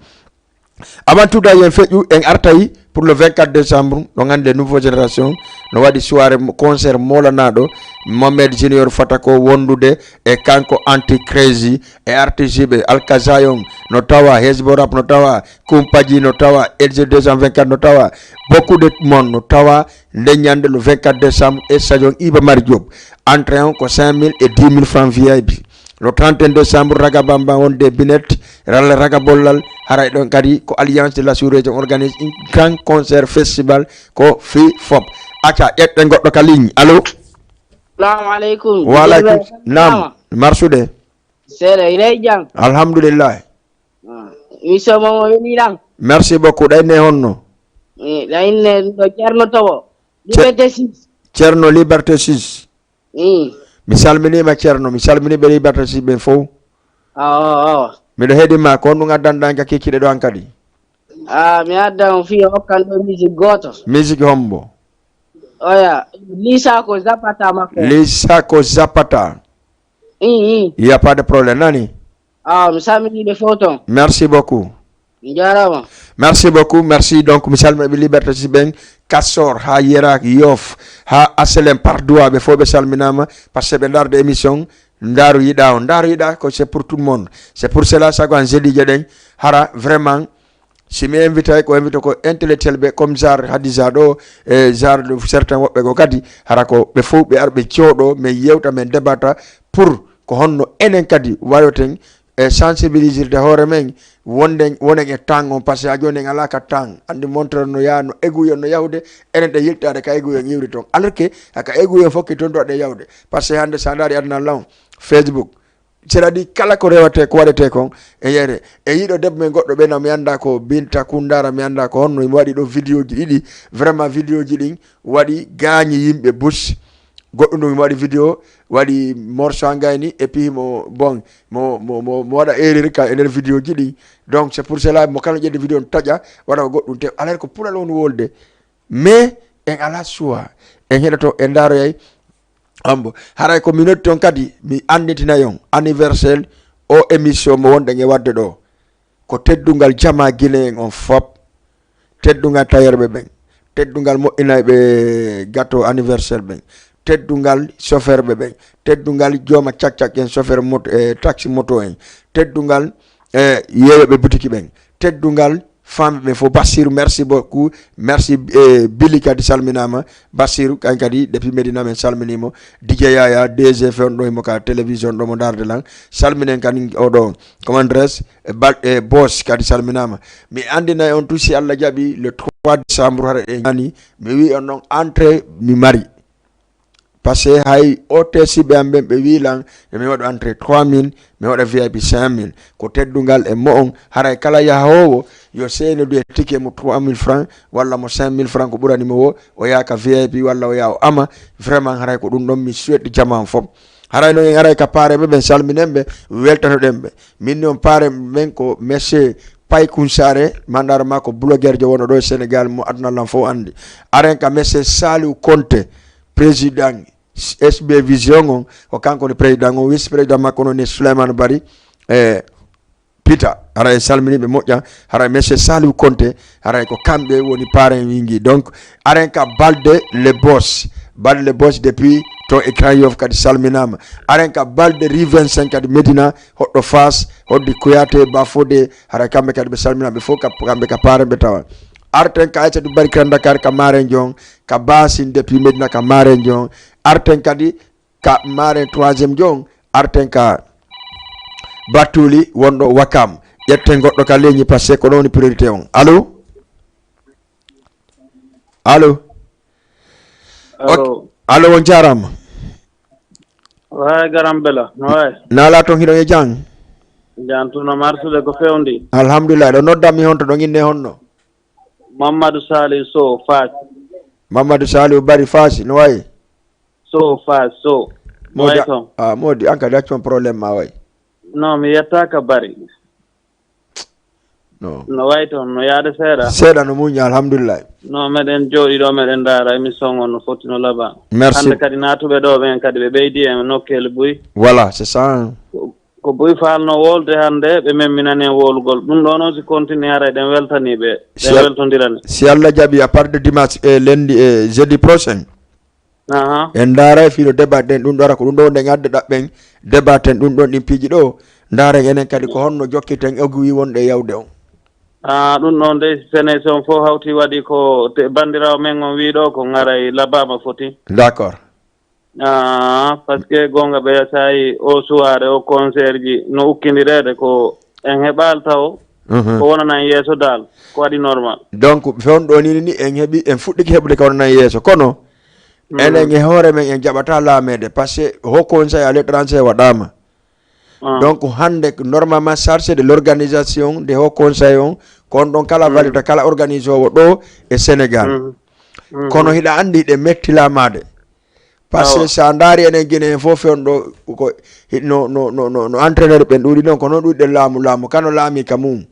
Avant tout, da yen feƴƴu, en artay pour le vingt-quatre décembre, ɗo ngannde nouveau génération, no waɗi soirée mo-, concert molanaɗo, Mohamed Junior fata ko wondude e kanko Anti Crazy e artiste ɓe Alkazayon no tawa, Hezbo Rap no tawa, Kumpaji no tawa, L G deux cent vingt-quatre no tawa, beaucoup de monde no tawa, nde ñande le vingt-quatre décembre e stadion Iba Mar Diop. Entrée on ko cinq mille et dix mille francs V I P. Le trente et un décembre, Raga Bamba on des Binet, Raga Bollal, haray ɗon kadi ko Alliance de la Sous-Région organise un grand concert festival ko fi fop. Acca, ƴetten goɗɗo ka ligne. Allo? Salamu aleykum. Wa aleykum. Naam. Marsude. Seeɗa, ina e jam? Alhamdulillah. Ah, émission mo mo weli lan. Merci beaucoup. Ɗayne honno? Eh, ɗayne ɗo Ceerno Toɓo. Ce-, Liberté six. Ceerno Liberté six. Mm. Mi salminiima Ceerno, mi salmini ɓe Liberté six ɓen fof. Awa, awa. Miɗo heɗi ma, ko honɗum addanɗa en ka kikkiɗe ɗo an kadi? Ah, mi adda on fii hokkan ɗo musique gooto. Musique hombo? Oya, Lisa ko Zapata makko. Lisa ko Zapata. Mm, mm. Il y a pas de problème, nani? Ah, mi salmini ɓe fof toon. Merci beaucoup. Njaaraama. Merci beaucoup, merci. Donc, mi salmina ɓe Liberté six ɓen, Castor, ha Yeraak, Yoff, ha H L M, Patte d'Oie, ɓe fof ɓe salminaama, parce que ɓe ndaarde émission, Ndaaru yiɗa on. Ndaaru yiɗa ko c'est pour tout le monde. C'est pour cela, sago an jeudi je ɗen, hara vraiment, si mi invité ko invité ko intellectuel ɓe, comme genre Hadiza ɗo, e genre de certains woɓɓe ko kadi, hara ko ɓe fof ɓe ar ɓe jooɗo, min yewta, min debata, pour ko honno enen kadi wayoten e sensibilisirde hoore men, wonden, wonen e temps on, parce que ha jooni en alaa ka temps. Anndi montre no yaha, no égout on no yahude, enen ɗe yiltaade ka égout on iwri toon. Alors que haka égout on fokki toon ɗo ɗe yahude. Parce que hannde sa ndaari aduna law, Facebook, c'est-à-dire kala ko rewate, ko waɗete kon, e yere. E yiɗo debbo men goɗɗo ɓe na mi annda ko Binta Kundara, mi annda ko honno, mi waɗi ɗo vidéo ji ɗiɗi. Vraiment vidéo ji ɗin waɗi gaañi yimɓe bus. Goɗɗum ɗum mi waɗi vidéo, waɗi morceau ha gayni, et puis mo, bon, mo, mo, mo, mo waɗa erreur ka e nder vidéo ji ɗi. Donc, c'est pour cela, mo kala ƴetti vidéo on taƴa, waɗa ko goɗɗum te, alors ko puɗal woni wolde. Mais, en ala choix, en heɗoto, en ndaroyay. Ambo, haray ko mi noddi on kadi, mi annitinay on anniversaire o émission mo wonɗen e waɗde ɗo. Ko teddungal jamaa Guinée en on fop, teddungal tailleur ɓe ɓen, teddungal moƴƴinayɓe gâteau anniversaire ɓen, teddungal chauffeur ɓe ɓen, teddungal jooma cak-cak en, chauffeur moto, e taxi moto en, teddungal, e yeeyoɓe boutique ɓen, teddungal famille ɓe fof. Bassirou, merci beaucoup, merci, e Billy kadi salminaama. Bassirou, kañ kadi, depuis Médina, men salminiimo. D J Yaya, D G fewndo himo ka télévision ɗo mo ndaarde lan. Salminen kadi oɗo, comment dirais-je, e bal-, e boss kadi salminaama. Mi anndinay on tout, si Allah jaɓi, le trois décembre, hara e ñaani, mi wi on noon entrée mi mari. Parce que hay O T C ɓe am ɓen, ɓe wi lan, yo mi waɗu entrée trois mille, mi waɗa V I P cinq mille. Ko teddungal e mo'on, haray kala yahoowo yo seenodu e ticket mo trois mille francs walla mo cinq mille francs, ko ɓurani mo wo, o yaha ka V I P walla o yaha o ama. Vraiment, haray ko ɗum ɗon mi souhaite jamaa on fof. Haray noon en aray ka paareeɓe ɓen, salminen ɓe, weltanoɗen ɓe. Min ni on paareeɓe ɓen ko monsieur Pay Kunsare, mandaara ma ko blogueur jo wonɗo ɗo e Sénégal mo aduna lan fof anndi. Aren ka monsieur Saliou Konté, président S B Vision on, ko kanko woni président on, vice président makko noon ni Souleymane Bari, e Peter. Hara en salminiiɓe moƴƴa, hara monsieur Saliou Konté, hara ko kamɓe woni parrain wingi. Donc, aren ka Balde le boss, Balde le boss depuis to e Grand Yoff kadi salminaama. Aren ka Balde rue vingt-cinq kadi Médina, hoɗɗo Fass, hoddi Kouyaté, Bafodé, hara kamɓe kadi ɓe salminaama, ɓe fof ka, kamɓe ka parrain ɓe tawa. Arten ka Aïssatou Bari Grand Dakar ka Maren Dion, ka Basine depuis Médina ka Maren Dion. Arten kadi ka Maren troisième Dion, arten ka Batuli wonɗo Wakam. Ƴetten goɗɗo ka ligne, parce que ko ɗon woni priorité on. Allo? Allo? Allo? Ok. Allo, on jaaraama. Waay, Garam Bela, no waay? Naala toon hiɗon e jam? Jam tun no marsude ko fewndi. Alhamdulillah, ɗo noddan mi honto, ɗon inne honno? Mamadou Saliou Sow, Fass. Mamadou Saliou Bari Fass, no wayi? Sow, Fass, Sow. No Moodi, wayi toon? Ah, Moodi, an kadi accon problème ma wayi. No, mi yettaaka bari. No. No wayi toon, no yaade seeɗa. Seeɗa no muñña, alhamdulillahi. No, meɗen jooɗii ɗo, meɗen ndaara émission on no foti no laba. Merci. Hannde kadi naatuɓe ɗo ɓen kadi ɓe ɓeydi e nokkeeli buy. Voilà, c'est ça. Ko, ko buy faalno wolde hannde, ɓe memminani en wolugol. Ɗum ɗo noon si continue haray ɗen weltanii ɓe, si ɗen Al-, weltondirani. Si Allah jaɓi, à partir de dimanche e lundi e jeudi prochain, aha, en ndaaray fii no débat ɗen ɗum ɗo ara ko ɗum ɗo wonde en adde ɗaɓɓen débat ten ɗum ɗon ɗin piiji ɗo. Ndaaren enen kadi ko honno jokkiten ogwi wonɗe e yawde on. Ah, ɗum ɗon de, sene si on fof hawti waɗi ko te-, banndiraawo men on wii ɗo ko ŋaray labaama foti. D'accord. Ah, parce que goonga ɓe saa'i o suwaare o concert ji no ukkindireede ko en heɓaali taw. Mhm. Ko wonanan yeeso daal, ko waɗi normal. Donc, fewndo ɗo ni, ni en heɓi, en fuɗɗiki heɓude ko wonanan yeeso. Kono, mm, enen e hoore men en jaɓata laameede, parce que Haut Conseil à l'étranger waɗaama. Ah. Donc, hannde, normalement, chargé de l'organisation de Haut Conseil on, ko on ɗon kala, mm, valita kala organisoowo ɗo e Sénégal. Mm. Mm. Kono hiɗa anndi hiɗe metti laamaade. Parce que, awa, sa ndaari enen Guinée en fof, on ɗo ko hi-, no, no, no, no, no entraîneur ɓen ɗuuɗi noon, ko noon ɗuuɗi ɗen laamu, laamu kano laami ka mum.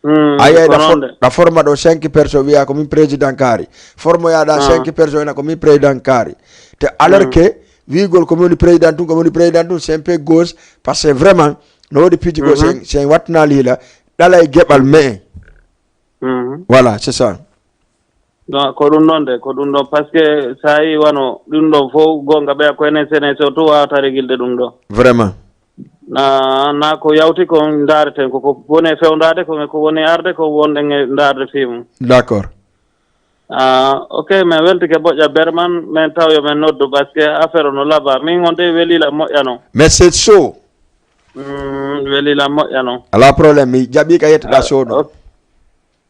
Mm, a yiyay ko ɗa noon for-, de. Ɗa forma ɗo cinq personnes, wiya ko min président kaari. Formoya ɗa, ah, cinq personnes, ena ko min président kaari. Te alors, mm, que, wiigol ko min woni président tun, ko min woni président tun, c'est un peu gauche, parce que vraiment, no woodi piiji goo, mhm, sen, sen wattinaali hila, ɗala e geɓal, mm, me'e. Mhm. Voilà, c'est ça. Non, ko ɗum ɗon de, ko ɗum ɗon, parce que sa yii wano ɗum ɗon fof, goonga ɓeya ko enen sene so tun wawata regilde ɗum ɗo. Vraiment. Na, na ko yawti ko ndaareten, ko, ko woni e fewndaade, ko, ko woni e arde, ko wonɗen e ndaarde fii mum. D'accord. Ah, ok, min weltike moƴƴa Berman, min taw yo min noddu, parce que affaire o no laba. Min on de welii la moƴƴa non. Mais c'est chaud. Mm, welii la moƴƴa non. Alaa problème, mi jaɓii ka yettoɗaa, ah, show ɗo. Ok.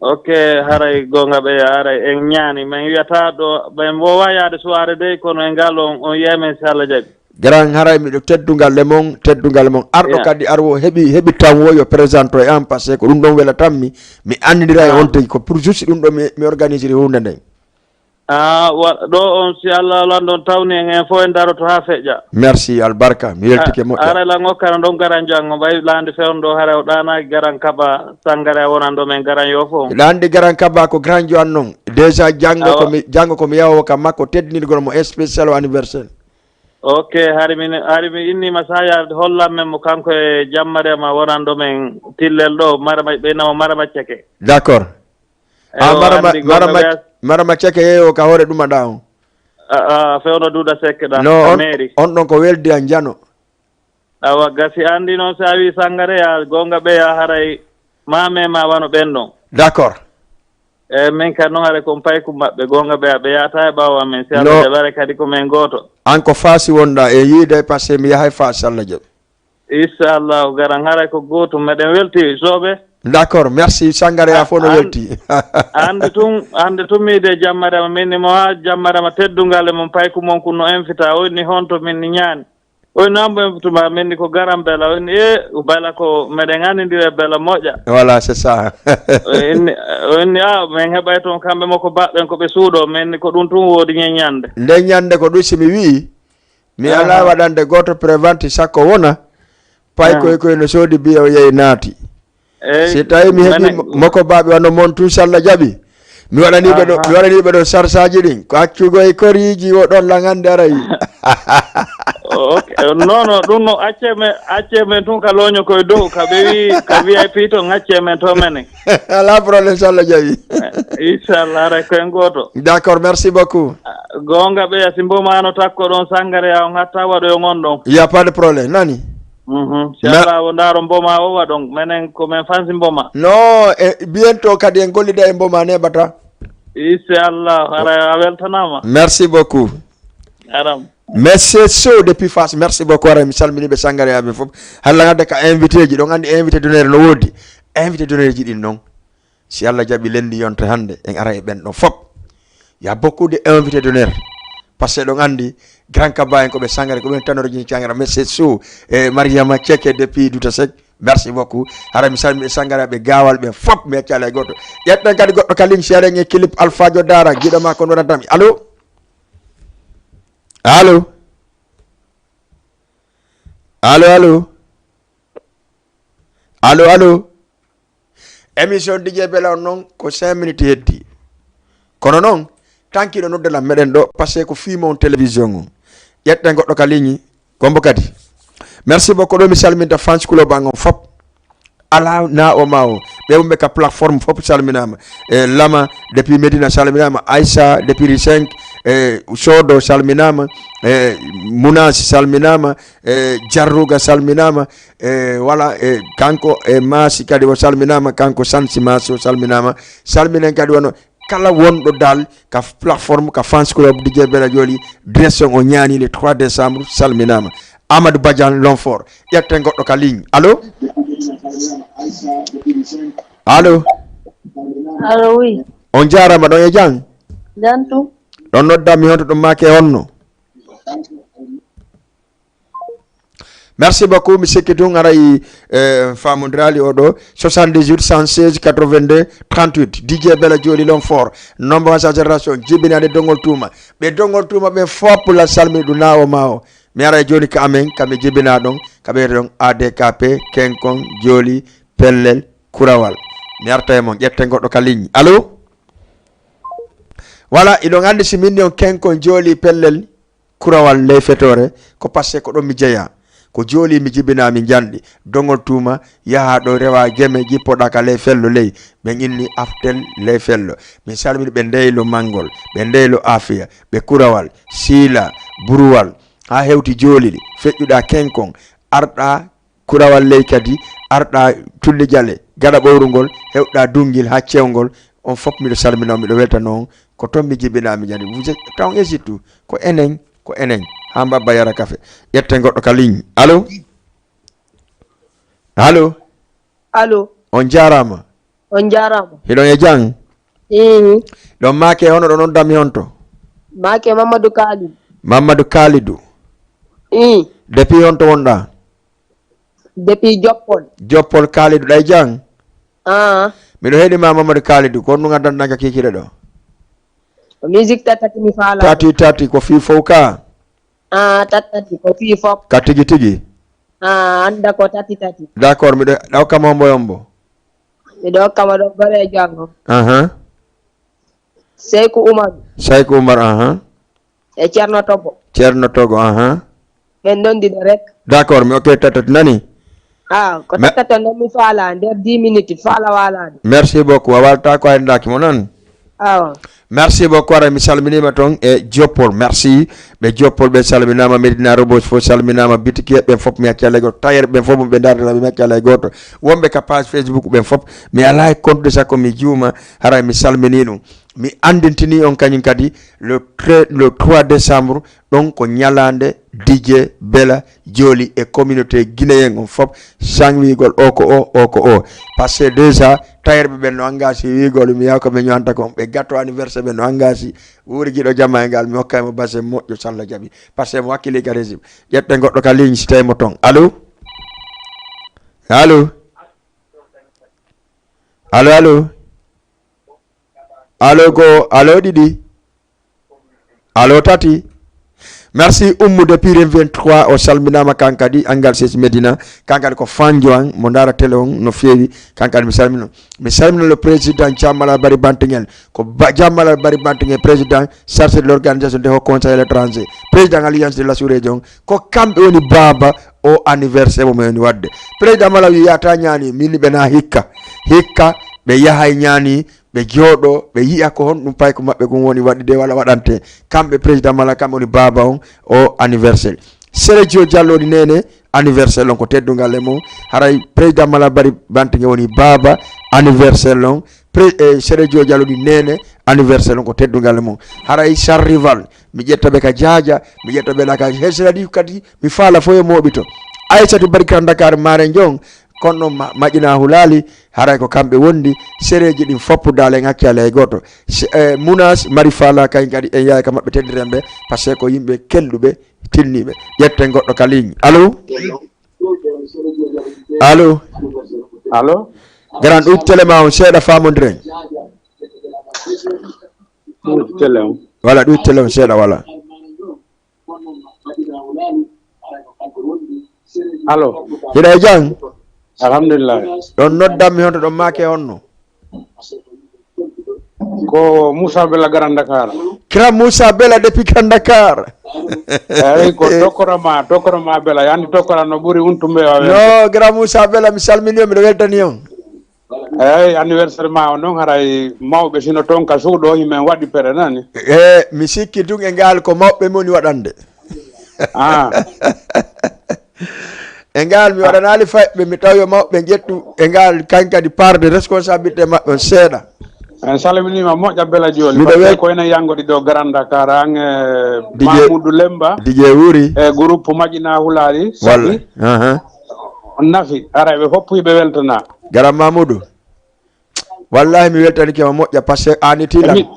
Ok, haray goonga ɓeya, haray en ñaani. Min wiyata ɗo, min mboowa yaade suwaare dey, kono e ngal on, on yeemen si Allah jaɓi. Grand, haray miɗo teddungal e mon, teddungal e mon. Arɗo, yeah, kadi ar wo heɓi, heɓi tan wo yo présente e am, parce que ko ɗum ɗon welatammi. Mi anndidira e, ah, on tigi, ko pour juste ɗum ɗo mi, mi organisiri huunde nden. Ah, wa-, ɗo on, si Allah lanɗon tawni en, en fof en daroto haa feƴƴa. Merci, albarka. Mi weltike, ah, moƴƴa. Haray lan okkana ɗon garan janngo, ɓay laandi fewndo, haray o ɗaanaaki garan kaɓa, sangare a wonan ɗo men garan yo fof. Laandi garan kaɓa ko grand jo an non. Déjà janngo, awa, ko mi, janngo ko mi yahowo ka makko teddinirgol mo spécial o anniversaire. Ok, hari mi, hari mi inniima sa yaade hollan men mo kanko e Jammarema wonan ɗo men Tillel ɗo, Marama, ɓe namo Marama Ceke. D'accord. Eyo, ah, Marama, anndi goonga Marama, ɓeya. Marama Ceke yeeyo ka hoore ɗuma ɗa on. A, a, fewndo Duuda Sekke ɗa, no, ka on, mairie. On ɗon ko weldi an jano. Awa, gasi anndi noon sa wi sangare ya, goonga ɓeya haray ma me ma wano ɓen ɗon. D'accord. E min ka noon haray kon payku maɓɓe, goonga ɓeya, ɓe yaata e ɓaawo amen, si Allah, no, jaɓi haray kadi ko men gooto. An ko Faasi wonɗa e yiide, parce que mi yahay Faasi, Allah jaɓi. Inchallahu, garan haray ko gootum, meɗen welti, sooɓe. D'accord, merci, sangare ya fof no welti. Ande tun, ande tun mi de Jammarema, min ni mo ha Jammarema teddungal e mon payku mon kun no invita, o ni honto min ni ñaani. O ni ambo invite ma, min ni ko garan bela, o ni e, bela ko meɗen anndindire bela moƴƴa. Voilà, c'est ça. O inni, o inni, a, min heɓay toon kamɓe mo ko baɓɓen ko ɓe suuɗo, min ni ko ɗum tun woodi ñen ñande. Nden ñande ko ɗum si mi wi'i, mi, aha, alaa waɗande gooto préventi sakko wona, pay, ah, koy koy no soodi biye o yehi naati. Eey, si tawi mi heɓi menen mo-, moko baaɓe wano mon tun, si Allah jaɓi. Mi waɗanii ɓe ɗo, aha, mi waɗanii ɓe ɗo sarsaaji ɗin. Ko accugol e koriiji o ɗon langande aray. Ok, non, non, ɗum no accee men, accee men tun ka looño koye dow, ka ɓe wi, ka V I P to, accee men to menen. Alaa problème, si Allah jaɓi. Inchallah, aray ko en gooto. D'accord, merci beaucoup. Goonga ɓeya, si mboma no takko ɗon sangare ya on hatta waɗoyo ngon ɗon. Y a pas de problème, nani? Mhm. Si Allah o ndaaro mboma o waɗon, menen ko men fansi mboma. Non, e bientôt kadi en gollida e mboma neɓata. Inchallah, hara a weltanama. Merci beaucoup. Aram. Monsieur Sow depuis Fass, merci beaucoup. Ara mi salmini ɓe sangare aɓe fof. Halla ngadde ka invité ji, ɗon andi invité d'honneur no woodi. Invité d'honneur ji ɗin non. Si Allah jaɓi, lendi yonte hannde, en ara e ɓen ɗon fop. Y a beaucoup de invités d'honneur. Parce que eɗon anndi, Grand Kaba en ko ɓe sangare, ko ɓen tanore jini cangara, mais c'est chaud. E Mariama Ceke depuis Douta Seck, merci beaucoup. Hara mi salmini ɓe sangare ɓe Gaawal ɓen fop, mi accaa hay gooto. Ƴetten kadi goɗɗo kalin, si aɗen e clip Alpha Dio Dara, giɗo ma kon waɗantami. Allo? Allo? Allo, allo? Allo, allo. Émission D J Bella on noon ko cinq minutes heddi. Kono noon, tankiiɗo nodde lan meɗen ɗo, parce que ko film on, télévision on. Ƴetten goɗɗo ka ligne, Gombo kadi. Merci beaucoup, ɗo mi salminta fans club an on fop. Ala na o ma o. Ɓe wonɓe ka plateforme fop salminaama. E Lama depuis Medina salminaama. Aissa depuis Rue cinq. E Sodo salminaama. E Mounas salminaama. E Jarruga salminaama. E wala, e kanko e Maasi kadi o salminaama. Kanko Sansi Maasi o salminaama. Salminen kadi wano kala wonɗo dal ka plateforme, ka fans club D J Bella Joli, direction o ñaani le trois décembre, salminaama. Amadou Badiane Longfort, ƴetten goɗɗo ka ligne. Allo? Allo? Allo, oui. On jaaraama, ɗon e jam? Jam tun. Ɗon nodda mi honto ɗum maake honno? Merci beaucoup, mi sikki tun aray, eh, faamondiraali oɗo, soixante-dix-huit, cent seize, quatre-vingt-deux, trente-huit, D J Bella Joli Longfort, number one sa génération, jibinaade dongol tuuma. Ɓe dongol tuuma ɓen fop la salmini ɗum na o ma o. Mi aray jooni ka amen, ka mi jibinaa ɗon, ka ɓeyte ɗon A D K P, Kenkon, Joli, Pellel, Kurawal. Mi arta e mon, ƴetten goɗɗo ka ligne. Allo? Voilà, iɗon anndi si min ni on Kenkon, Joli, Pellel, Kurawal ley fetoore, ko parce que ko ɗon mi jeyaa. Ko Joli mi jibinaa mi njanɗi. Dongol tuuma yahaa ɗo rewa geme jippoɗaa ka ley fello ley. Ɓen inni Aftel ley fello. Min salmini ɓe Ndeylo Manngol, ɓe Ndeylo Afiya, ɓe Kurawal, Siila, Buruwal, haa hewti Joli, feƴƴuɗaa Kenkon, arɗaa Kurawal ley kadi, arɗaa Tulli Jale, gaɗa ɓowru ngol, hewɗaa Dunngil haa cewngol, on fop miɗo salmina on, miɗo weltano on, ko ton mi jibinaa mi jani. Vous êtes, taw on hésite, ko enen, ko enen, haa mbabba yara kafe. Ƴetten goɗɗo ka ligne. Allo? Allo? Allo? On jaaraama. On jaaraama. Hiɗon e jam? Ii. Ɗon maake hono ɗo nodda mi honto? Maake Mamadou Kalidou. Mamadou Kalidou. Ii. Depuis honto wonɗaa? Depuis Joppol. Joppol Kalidou, ɗa e jam? Aa. Miɗo heɗi ma Mamadou Kalidou, ko honɗum addanɗaa ka kiikiiɗe ɗo? Ko musique tati tati mi faalaa. Tati tati, ko fii fow ka? Aa, tati tati, ko fii fow. Ka tigi tigi? Aa, annda ko tati tati. D'accord, miɗo, ɗa hokka mo hombo e hombo? Miɗo hokka mo ɗo goreejo an on. Aha. Seyku Umar. Seyku Umar, aha. E Ceerno Togo. Ceerno Togo, aha. Ɓen ɗon ɗiɗo rek. D'accord, mi hokke tati tati nani? Ah, ko tati tati on ɗon mi faalaa nder dix minutes, faala waalaade. Merci beaucoup. A waaltaa ko a anndaaki mo non? Awa. Merci beaucoup, aray mi salminiima ton e Joppol. Merci. Ɓe Joppol ɓe salminaama, Medina Robots fof salminaama, bitikiye ɓen fof mi acca alay gooto, tailleur ɓen fof ɓe ndaartata mi acca alay gooto. Wonɓe ka page Facebook ɓen fof mi alaa e compte de, sakko mi juuma, haray mi salminii ɗum. Mi anndintinii on kañum kadi le tre-, le trois décembre, ɗon ko ñalaande D J Bella Joli e communauté guinéen on fof, sañ wiigol o ko o, o ko o. Parce que déjà, tailleur ɓe ɓen no engagé wiigol, mi yaha ko ɓe ñoanta kon, ɓe gâteau anniversaire ɓe no engagé, wuuri giɗo jama e ngal, mi hokkay mo base moƴƴo, so Allah jaɓi. Parce que mo wakkili ka régime. Ƴetten goɗɗo ka ligne, si tawi mo ton. Allo? Allo? Allo, allo? Allo, go, allo, ɗiɗi. Allo, tati. Merci, Oumou depuis Rennes vingt-trois, o salminaama kan kadi, Angal Ses Medina, kan kadi ko fanjo an, mo ndaara télé on no feewi, kan kadi mi salmino. Mi salmino le président Jamala Bari Bantingel, ko ba-, Jamala Bari Bantingel, président chargé de l'organisation des hauts conseils à l'étranger, président alliance de la sous-région, ko kamɓe woni baaba o anniversaire mo men woni waɗde. Président Malawi yata ñaani, min ɓe na hikka, hikka ɓe yahay ñaani, ɓe jooɗo, ɓe yi'a ko honɗum payko maɓɓe gun woni waɗude walla waɗante. Kamɓe président Mala, kamɓe woni baaba on o anniversaire. Sere Jio Jallo woni nene anniversaire on ko teddungal e mum. Haray président Mala Bari Bantinge woni baaba anniversaire on. Pre-, eh, Sere Jio Jallo woni nene anniversaire on ko teddungal e mum. Haray Charrival, mi ƴetta ɓe ka Jaaja, mi ƴetta ɓe la ka Hesradi kadi, mi faala fof e mooɓi to. Aysatu Bari Grand Dakar Mare Ndiong, kono ma-, Maƴina Hulaali, haray ko kamɓe wondi, sereeji ɗin foppudaale en accaali hay gooto. Se-, eh, Munas, Mari Faala, kañ kadi en yahay ka maɓɓe teddiren ɓe, parce que ko yimɓe kelɗuɓe, tinniiɓe. Ƴetten goɗɗo ka ligne. Allo? Allo? Allo? Grand, ɗuytu télé ma on seeɗa, faamondiren. Ɗuytu télé on. Voilà, ɗuytu télé on seeɗa, voilà. Allo. Hiɗa e jam? Alhamdulillah. Ɗon noddanmi honto ɗon maake honno? Ko Moussa Bella Grand Dakar. Grand Moussa Bella depuis Grand Dakar. Eyi, ko tokkora ma, tokkora ma Bella. Yandi tokkora no ɓuri untumbe wa. No, Grand Moussa Bella, mi salmini on, miɗo weltani on. Eyi, anniversaire ma o noon, haray mawɓe sino toon ka suuɗo, himen waɗi pere nani. E, mi sikki tun e ngal ko mawɓe moni waɗande. Ah. E ngal mi waɗanaali fayɓe, mi tawi yo mawɓe ƴettu e ngal kañ kadi part de responsabilité maɓɓe on seeɗa. En salminiima moƴƴa Bella Joli. Miɗo Parce que wel- ko enen yanngodi ɗo Grand Dakar, an e Dj- Mamoudou Lemba, D J Wuri. E groupe Maƴina Hulaali, Walla. Saki. Aha. On nafi, ara ɓe fof hiɓe weltana. Garam Mamoudou. Wallahi mi weltanike ma moƴƴa parce que an e tiiɗam. Émi-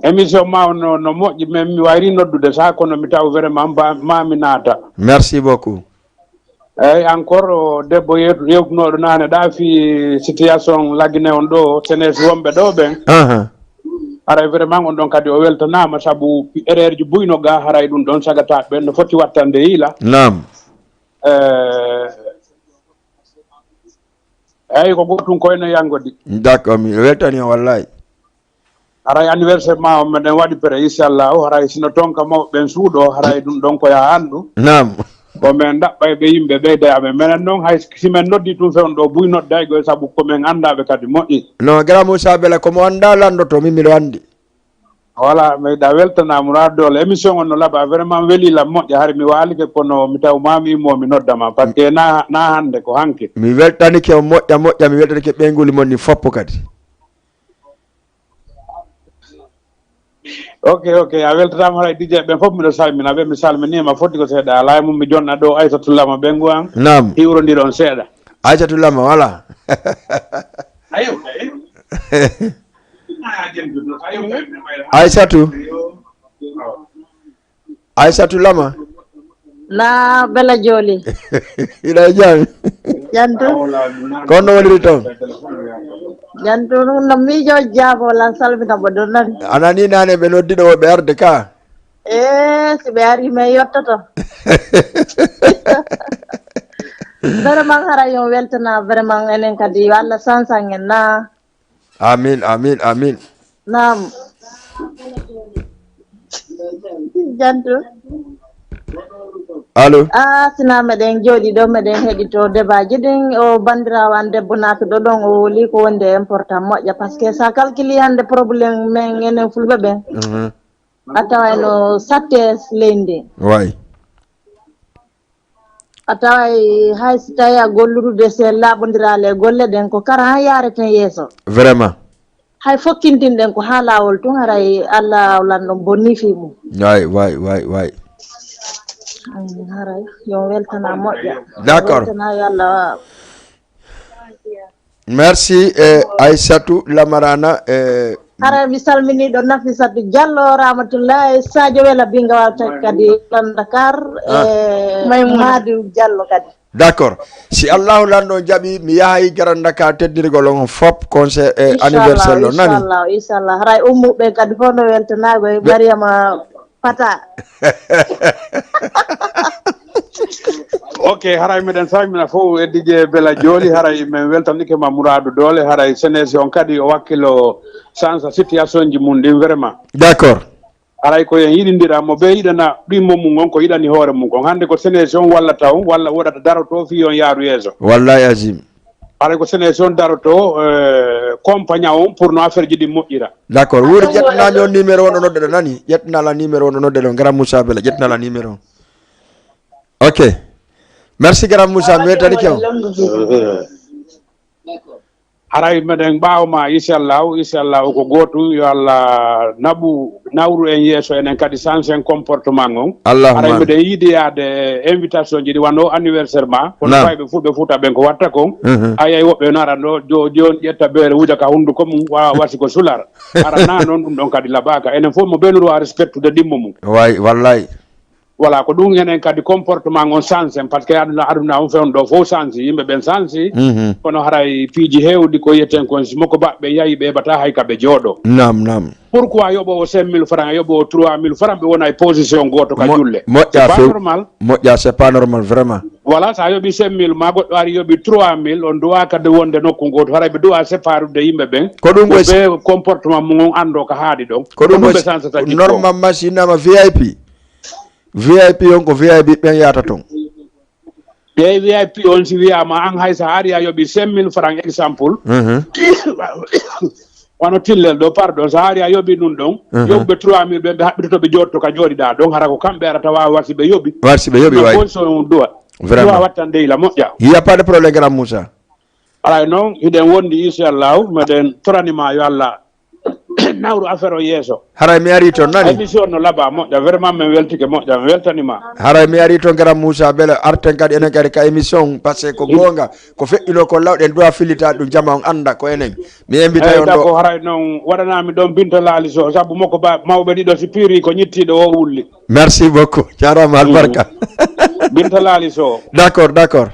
émission ma o no, no moƴƴi, mais mi wayri noddude sa kono mi taw vraiment mba- ma mi naata. Merci beaucoup. Eyyi, encore o debbo yewtu- yewtunoɗo nane ɗa fi situation laggine on ɗo, senes wonɓe ɗo ɓen. Aha. Haray vraiment on ɗon kadi o weltanama, saabu erreur ji buyno ga, haray ɗum ɗon sagata ɓen no foti wattande yiila. Naam. Eh, eyyi, ko gotum ko ene yangodi. D'accord, mi weltani on wallahi. Haray anniversaire ma on meɗen waɗi pere, inchallahu. Haray sino toon ka mawɓe ɓen suuɗo, haray ɗum ɗon ko ya anndu. Naam. Ko men ɗaɓɓay ɓe yimɓe ɓeyda e amen. Menen noon, hay si men noddi tun fewndo ɗo, buy nodday goy, sabu ko men anndaɓe kadi moƴƴi. No, Grand Moussa Bella, ko mo annda lanndoto, min miɗo anndi. Voilà, meyɗa weltanama, muraadu doole. Émission on no laaɓa, vraiment weli lam moƴƴa, hari mi waalike kono mi taw ma mi immo mi nodda ma, parce que na, na hannde ko hanki. Mi weltanike on moƴƴa moƴƴa, mi weltanike ɓeynguuli mon ni foppo kadi. Ok, ok, a weltataama haray D J ɓen fof miɗo salmina ɓe, mi salminiima foti ko seeɗa alaa e mum, mi jonna ɗo Aysatu Lama ɓengu an. Naam. Hiwrondiron seeɗa. Aysatu Lama, voilà. Ayo. Aysatu. Aysatu Lama. Na Bella Joli. Ina e jam. Jantu. Ko honno woniri toon? Jantu ɗum no miijo jaabo lan salmina mo ɗon nani. A nani nane ɓe noddi ɗo ɓe arde ka? Eh, si ɓe ari men yottoto. Vraiment hara yo weltana vraiment enen kadi yo Allah sansan en na. Amin, amin, amin. Naam. Jantu. Allo. Ah, sina meɗen jooɗi ɗo, meɗen heɗito debaaji ɗin. O banndiraawo an debbo naatuɗo ɗon, o woli ko wonde important moƴƴa, parce que sa calculi hannde problème men enen fulɓe ɓen. Mhm. A taway no satte leydi ndi. Way. A taway hay si tawi a gollude se laaɓondiraali e golle ɗen, ko kara han yaareten yeeso. Vraiment. Hay fokkintinɗen ko haa laawol tun, haray Allah lanɗon bonni fii mum. Way, way, way, way. Mm, haray yo weltana moƴƴa. D'accord. Weltana yo Allah. Merci, eh, Aysatu Lamarana, eh, Hara mi salmini ɗo Nafisatu Diallo, Ramatullahi Sadio Wela Binga Wal Tech kadi lan Dakar, Ah. E Maimouna. Madu Diallo kadi. D'accord. Si Allahu lanɗo jaɓi, mi yahay Grand Dakar teddirgol on fop concert e Inchallah, anniversaire o nani? Inchallah, inchallah. Haray ummuɓe kadi fof no weltanago e Ɓe- Mariama Fata. Ok, haray meɗen salmina fof e D J Bella Joli, haray men weltanike ma Mouradu Doole, haray senesi on kadi o wakkilo sansa situation ji mum ɗin vraiment. D'accord. Haray ko en yiɗindira mo ɓe yiɗana ɗimmo mum on ko yiɗani hoore mum kon. Hannde ko senesi on wallata on, walla woɗata daroto fii on yaaru yeeso. Wallahi azim. Haray ko senesi on daroto, eh, compagna on pour no affaire ji ɗin moƴƴira. D'accord. Wuuri ƴettanami on numéro on o nodde ɗo nani? Ƴettanala numéro on o nodde ɗo, Grand Moussa Bella, ƴettanala numéro on. Ok. Merci Grand Moussa, mi weltanike on. Haray meɗen ɓaawo ma, inchallahu, inchallahu ko gootum, yo Allah naɓu, nawru en yeeso enen kadi sansen comportement on. Allahumma Haray amin. Meɗen yiɗi yaade invitation ji ɗi wano anniversaire ma, kono Naam. Fayɓe fulɓe Fuuta ɓen ko watta kon. Mhm. Ayay woɓɓe no ara ɗo, jo-, joni ƴetta beere wuja ka hunduko mum, wa-, wasi ko sular. Ara na noon ɗum ɗon kadi laɓaka. Enen fof mo ɓenuru a respectude ɗimmo mum. Way, wallay. Voilà, ko ɗum enen kadi comportement on sansen, parce que aduna, aduna on fewndo ɗo fof sansi, yimɓe ɓen sansi, Mhm. kono haray piiji heewɗi ko yiyeten kon, si moko baɓɓe yahi ɓe heɓata hay ka ɓe jooɗo. Naam, naam. Pourquoi yoɓowo cinq mille francs, yoɓowo trois mille francs, ɓe wona e position goto ka julle? C'est pas normal. Moƴƴa, c'est pas normal, vraiment. Voilà, sa yoɓi cinq mille, ma goɗɗo ari yoɓi trois mille, on duwa kadi wonde nokku goto, haray ɓe duwa séparude yimɓe ɓen. Ko ɗum ɓe comportement mum on ando ka haadi ɗon. Ko ɗum ɓe sansata jikko. Normal, machine ama V I P. V I P on ko V I P ɓen yata ton. Ɓe V I P on, si wiyama an, hay sa ari a yoɓi cinq mille francs, exemple. Wano tillel ɗo, pardon, sa ari a yoɓi ɗum ɗon, yoɓɓe trois mille ɓe, ɓe haɓɓitoto, ɓe jooɗoto ka jooɗiɗa ɗon, hara ko kamɓe arata wawa warsi ɓe yoɓi. Warsi ɓe yoɓi, wawi. Position on duwa. Vraiment. Duwa wattande yila moƴƴa. Il y a pas de problème, grand Moussa. Alay noon, hiɗen wondi, inchallahu, meɗen toranima yo Allah nawru affaire o yeeso. Haray mi ari toon, nani? Émission no laaɓa moƴƴa, vraiment min weltike moƴƴa, mi weltanima. Haray mi ari toon, Grand Moussa, beele arten kadi enen kadi ka émission, parce que ko goonga, ko feƴƴuno ko law, ɗen duwa fillitaade ɗum, jama on annda ko enen. Mi invita on ɗo. Haray noon waɗanami ɗon Binta Laali Sow, sabu makko ba, mawɓe ɗiɗo si piiri ko ñittiiɗo o wulli. Merci beaucoup, jarama, albarka. Binta Laali Sow. D'accord, d'accord.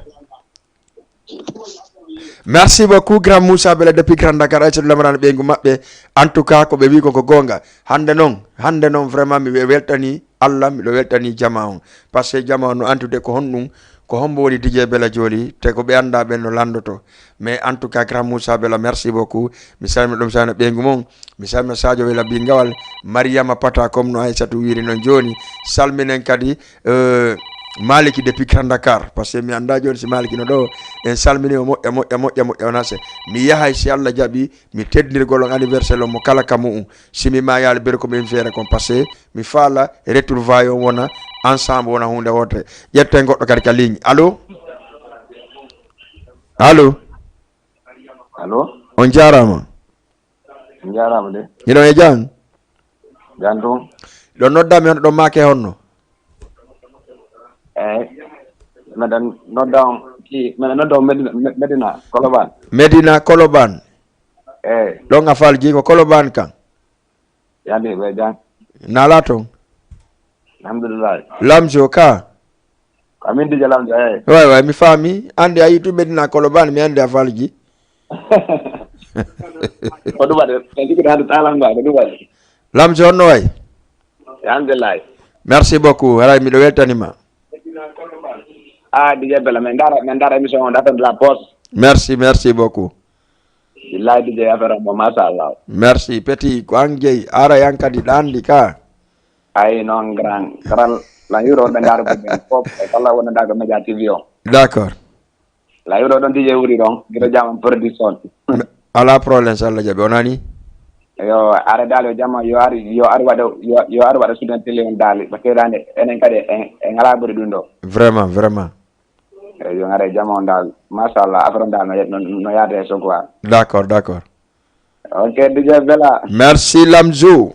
Merci beaucoup, Grand Moussa Bella depuis Grand Dakar, Aïssatou Lamarane, ɓeyngu maɓɓe. En tout cas, ko ɓe wi ko, ko goonga. Hannde noon, hannde noon, vraiment, mi we-, weltani Allah, miɗo weltani jama on. Parce que jama on no antude ko honɗum, ko hombo woni D J Bella Joli, te ko ɓe annda ɓen no lanndoto. Mais en tout cas, Grand Moussa Bella, merci beaucoup. Mi salmina ɗum, salmina ɓeyngu mon. Mi salmina Sadio Wela Bingawal, Mariama Pata, comme no Aissatou wiri non jooni. Salminen kadi, euh, Maliki depuis Grand Dakar, parce que mi annda jooni si Maliki no ɗo. En salmini o moƴƴa, moƴƴa, moƴƴa, moƴƴa, wona se. Mi yahay si Allah jaɓi, mi teddinirgol on anniversaire on mo kala ka mu'un. Si mi mayaali, beele ko min feere kon, parce que mi faala retrouvaille on wona ensemble, wona huunde wootere. Ƴetten goɗɗo kadi ka ligne. Allo? Allo? Allo? On jaaraama. On jaaraama de. Hiɗon e jam? Jam tun. Ɗon nodda mi, on ɗon maake honno? Eey. Meɗen nodda on ki, meɗen nodda on Medina, Me-, Medina, Koloban. Medina, Koloban. Eey. Ɗon a falji ko Koloban kan? Yandi ɓe jam. Nala ton? Alhamdulillah. Lamjo ka? Ko amin Dija Lamjo, eey. Way, way, mi faami. Andi a yitu Medina Koloban, mi andi a falji. Ko ɗum waɗi, ko ɗum waɗi, talan ba, ko ɗum waɗi. Lamjo, honno wayi? Alhamdulillah. Merci beaucoup. Haray miɗo weltanima. Ah, D J Bella, min ndaara, min ndaara émission on, Affaire de la Poste. Merci, merci beaucoup. Billahi, D J, affaire on mo, machallah. Merci, petit, ko an jeyi, ara yan kadi ɗa andi ka. Ay, non, grand, grand, la yuro ɓe ndaara ko ɓen fof, e kala wonanda ko Média T V on. D'accord. La yuro ɗon D J wuri ɗon, giɗo jam production. Ala problème, so Allah jaɓi, o nani? Yo, are daali o jama, yo ari, yo ari waɗa, yo, yo ari waɗa suden télé on daali, parce que dande, enen kadi, en, en ala ɓuri ɗum ɗo. Vraiment, vraiment. Eyi, yo ngare jama on daal. Machallah, affaire on daal no, no, no yaade e son quoi. D'accord, d'accord. Ok, D J Bella. Merci, Lamzou.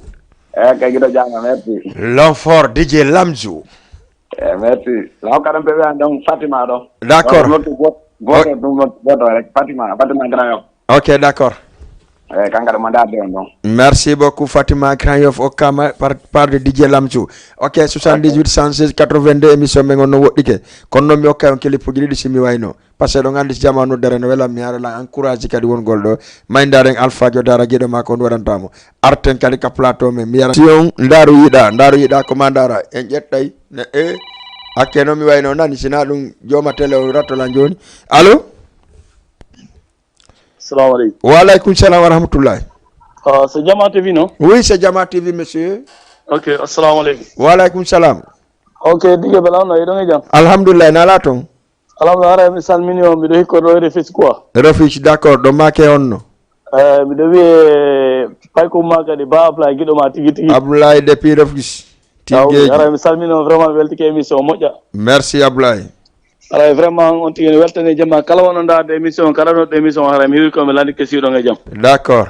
Ok, giɗo jama, merci. L'homme fort, D J Lamzou. Eh, merci. La hokkata pe ɓe an ɗon Fatima ɗo. D'accord. Ɗon noddu goto, goto, ɗum goto rek. Fatima, Fatima Grand Yoff. Ok, d'accord. Eh, kankara mo ndaarde on ɗon. Merci beaucoup, Fatima Grand Yoff, okkama par, par de D J Lamzou. Ok, soixante-dix-huit cent seize quatre-vingt-deux, émission men on no woɗɗike. Kono noon mi okka on kilipuji ɗiɗi si mi wayno. Parce que ɗon anndi si jama noddere no wela, mi ara lan encourage kadi wongol ɗo. May ndaren Alpha Jo Dara giɗo ma ko on waɗanta mo. Arten kadi ka plateau men. Mi ara si on ndaaru yiɗa, ndaaru yiɗa ko ma ndara. En ƴettay ne e hakke no mi wayno nani sina ɗum jooma télé o ratto lan jooni. Allo? Assalamu aleykum. Wa aleykum salam wa rahmatullahi. Ah, c'est Jama T V, non? Oui, c'est Jama T V, monsieur. Ok, assalamu aleykum. Wa aleykum salam. Ok, D J Bella, on no yiɗon e jam? Alhamdulillah, nala ton? Alhamdulillah, haray mi salmini on, miɗo hikko ɗo e Refis quoi. Refis, d'accord, ɗo make on no? Eh, miɗo wiye payko ma kadi, Ba Ablaye, giɗo ma tigi tigi. Ablaye depuis Refis. Aw, haray mi salmini on, vraiment mi weltike émission moƴƴa. Merci Ablaye. Haray vraiment on tigi ne weltani jama kala wonno ndaarde émission, kala nodde émission, haray mi hewi ko mi landi kesiɗon e jam. D'accord.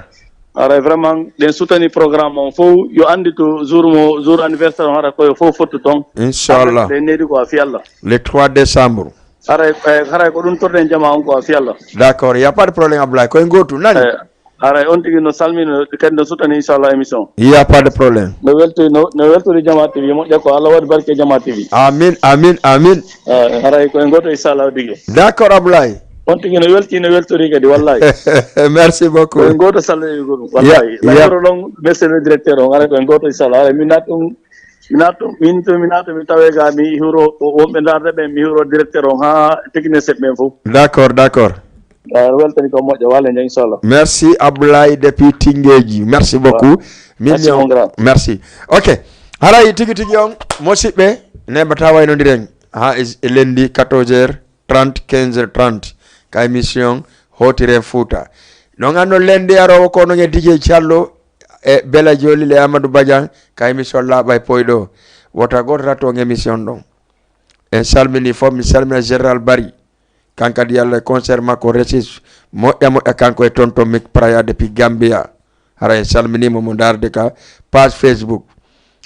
Haray vraiment ɗen sutani programme on fof, yo anndi to jour mo, jour anniversaire on, haray ko yo fof fottu toon. Inchallah. Haray ɗen needi ko a fi Allah. Le trois décembre. Haray, eh, haray ko ɗum torɗen jama on ko a fi Allah. D'accord, y a pas de problème Ablaye, koye gootu nani? Eh, haray on tigi no salmina, kadi no sutani inchallah émission. Il y a pas de problème. No weltori, no, no weltori Jama T V, moƴƴa ko Allah waɗi barke Jama T V. Amin, amin, amin. Eh, haray koye gooto inchallah D J. D'accord Ablaye. On tigi no welti, no weltori kadi, wallahi. Merci beaucoup. Ko en gooto salloyogol ɗum, wallahi. Lañoro noon, monsieur le directeur, on ara ko en gooto, inchallah. Ara, min naat ɗum, min naat ɗum, min to, min naat ɗum, min tawee ga, mi huro, wonɓe ndaarde ɓen, mi huro directeur on, haa technicien ɓen fof. D'accord, d'accord. Weltani ko moƴƴo, walla, inchallah. Merci, Ablaye depuis Tingeji. Merci beaucoup. Merci, mon grand. Merci. Ok. Haray tigi tigi on, musidɓe, neɓata waynondiren. Ha e lundi quatorze heures trente, quinze heures trente. Ka émission Hotire Fouta. Ɗon anno lundi arowo ko non e D J Callo e Bela Joli le Amadou Badian. Ka émission Laaɓa e Poyɗo. Wota goto rato on émission ɗon. En salmini fof, mi salmina Général Bari. Kankadi Yalla e concert makko resis moƴƴa moƴƴa kanko e tonton Mik Praya depuis Gambia. Hara en salminimo mo ndaarde ka page Facebook.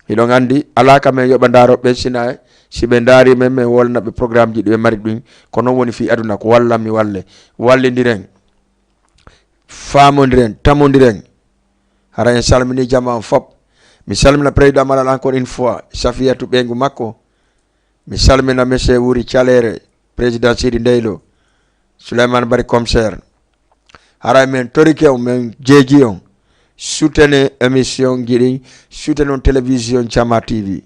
Hiɗon anndi alaa ka men yoɓa ndaaro ɓen sina si ɓe ndaari men men wolna ɓe programme ji ɗi ɓe mari ɗin. Ko non woni fii aduna ko wallan mi walle. Wallindiren, faamondiren, tamondiren. Hara en salmini jama on fop. Mi salmina président Malal encore une fois, Safiyatu ɓeyngu makko. Mi salmina monsieur Wuri Calere, président Sidi Ndeylo, Souleymane Bari commissaire. Haray men torike on, men jeeji on. Soutenez émission ji ɗin, soutenez on télévision Jama T V.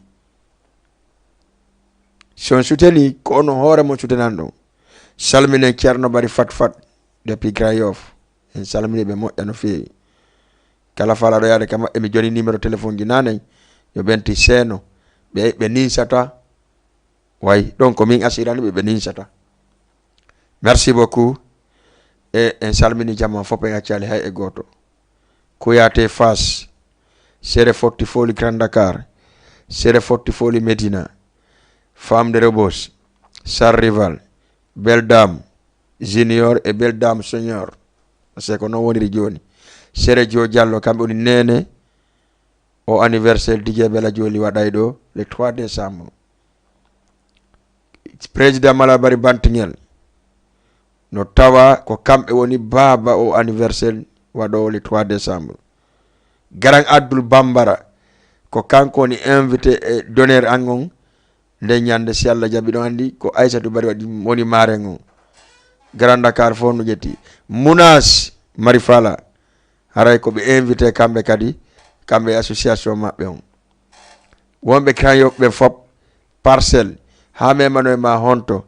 Si on soutenii, ko onon hoore mon soutenan ɗon. Salminen Ceerno Bari Fat Fat depuis Grand Yoff. En salmini ɓe moƴƴa no feewi. Kala faalaɗo yaade ka maɓɓe, mi joni numéro téléphone ji nanay. Yo ɓenti seeno. Ɓe ɓe ninsata. Way, ɗon ko min asirani ɓe, ɓe ninsata. Merci beaucoup. E en salmini jama fof, en accali hay e gooto. Kouyaté Fass, Sere Forti Foli Grand Dakar, Sere Forti Foli Médina, Femme de Rebeuss, Sar Rival, Belle Dame, Junior e Belle Dame Senior. Parce que ko non woniri joni. Sere Jo Diallo, kamɓe woni nene. O anniversaire D J Bela Joli waɗay ɗo le trois décembre. Président Malabari Bantingel, no tawa ko kamɓe woni baaba o anniversaire waɗoowo le trois décembre. Garan Abdoul Bambara, ko kanko woni invité e d'honneur an on. Nde ñande, si Allah jaɓi, ɗon anndi ko Aissatou Bari waɗi, woni maaren on. Grand Dakar fof no ƴetti. Mounas Marifala, haray ko ɓe invité kamɓe kadi, kamɓe e association maɓɓe on. Wonɓe Grand Yoff ɓe fop, Parcelles, haa memano e ma honto.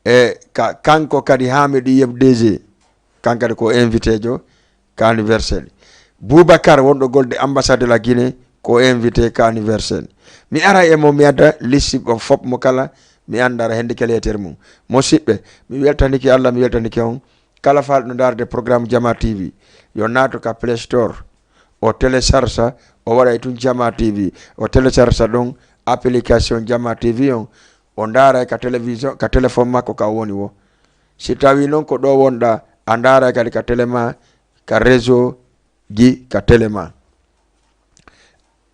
E ka, kanko kadi haa mi ɗi yeb D G, kankadi ko invité jo ka anniversaire. Boubacar wonɗo golde ambassade de la Guinée ko invité ka anniversaire. Mi ara e mo mi adda liste on fop mo kala mi andara hende ke leeter mum. Musidɓe, mi weltanike Allah, mi weltanike on. Kala faalɗo ndaarde programme Jama T V, yo naato ka Play Store, o télécharge, o waɗa e tun Jama T V, o télécharge ɗon application Jama T V on, o ndaara ka télévision, ka téléphone makko ka o woni wo. Si tawi non ko ɗo wonɗa, a ndaara kadi ka télé ma, ka réseau ji, ka télé ma.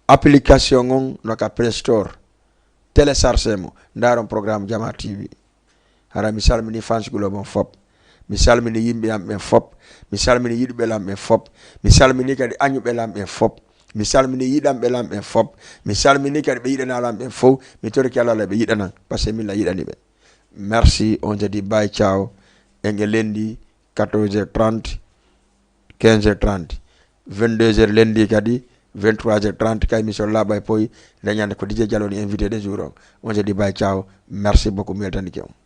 Application on no ka Play Store. Télécharge mo, ndaaron programme Jama T V. Hara mi salmini fans club on fop. Mi salmini yimɓe am ɓen fop. Mi salmini yiɗuɓe lam ɓen fop. Mi salmini kadi añuɓe lam ɓen fop. Mi salmini yiɗanɓe lam ɓen fop. Mi salmini kadi ɓe yiɗana lam ɓen fof. Mi toriki Allah ɓe yiɗanan, parce que min la yiɗani ɓe. Merci, on se dit bye, ciao. En e lundi, quatorze heures trente, quinze heures trente, vingt-deux heures lundi kadi, vingt-trois heures trente, ka émission Laaɓa e Poy, nde ñande ko D J Diallo woni invité de jour on. On se dit bye, ciao. Merci beaucoup, mi weltanike on.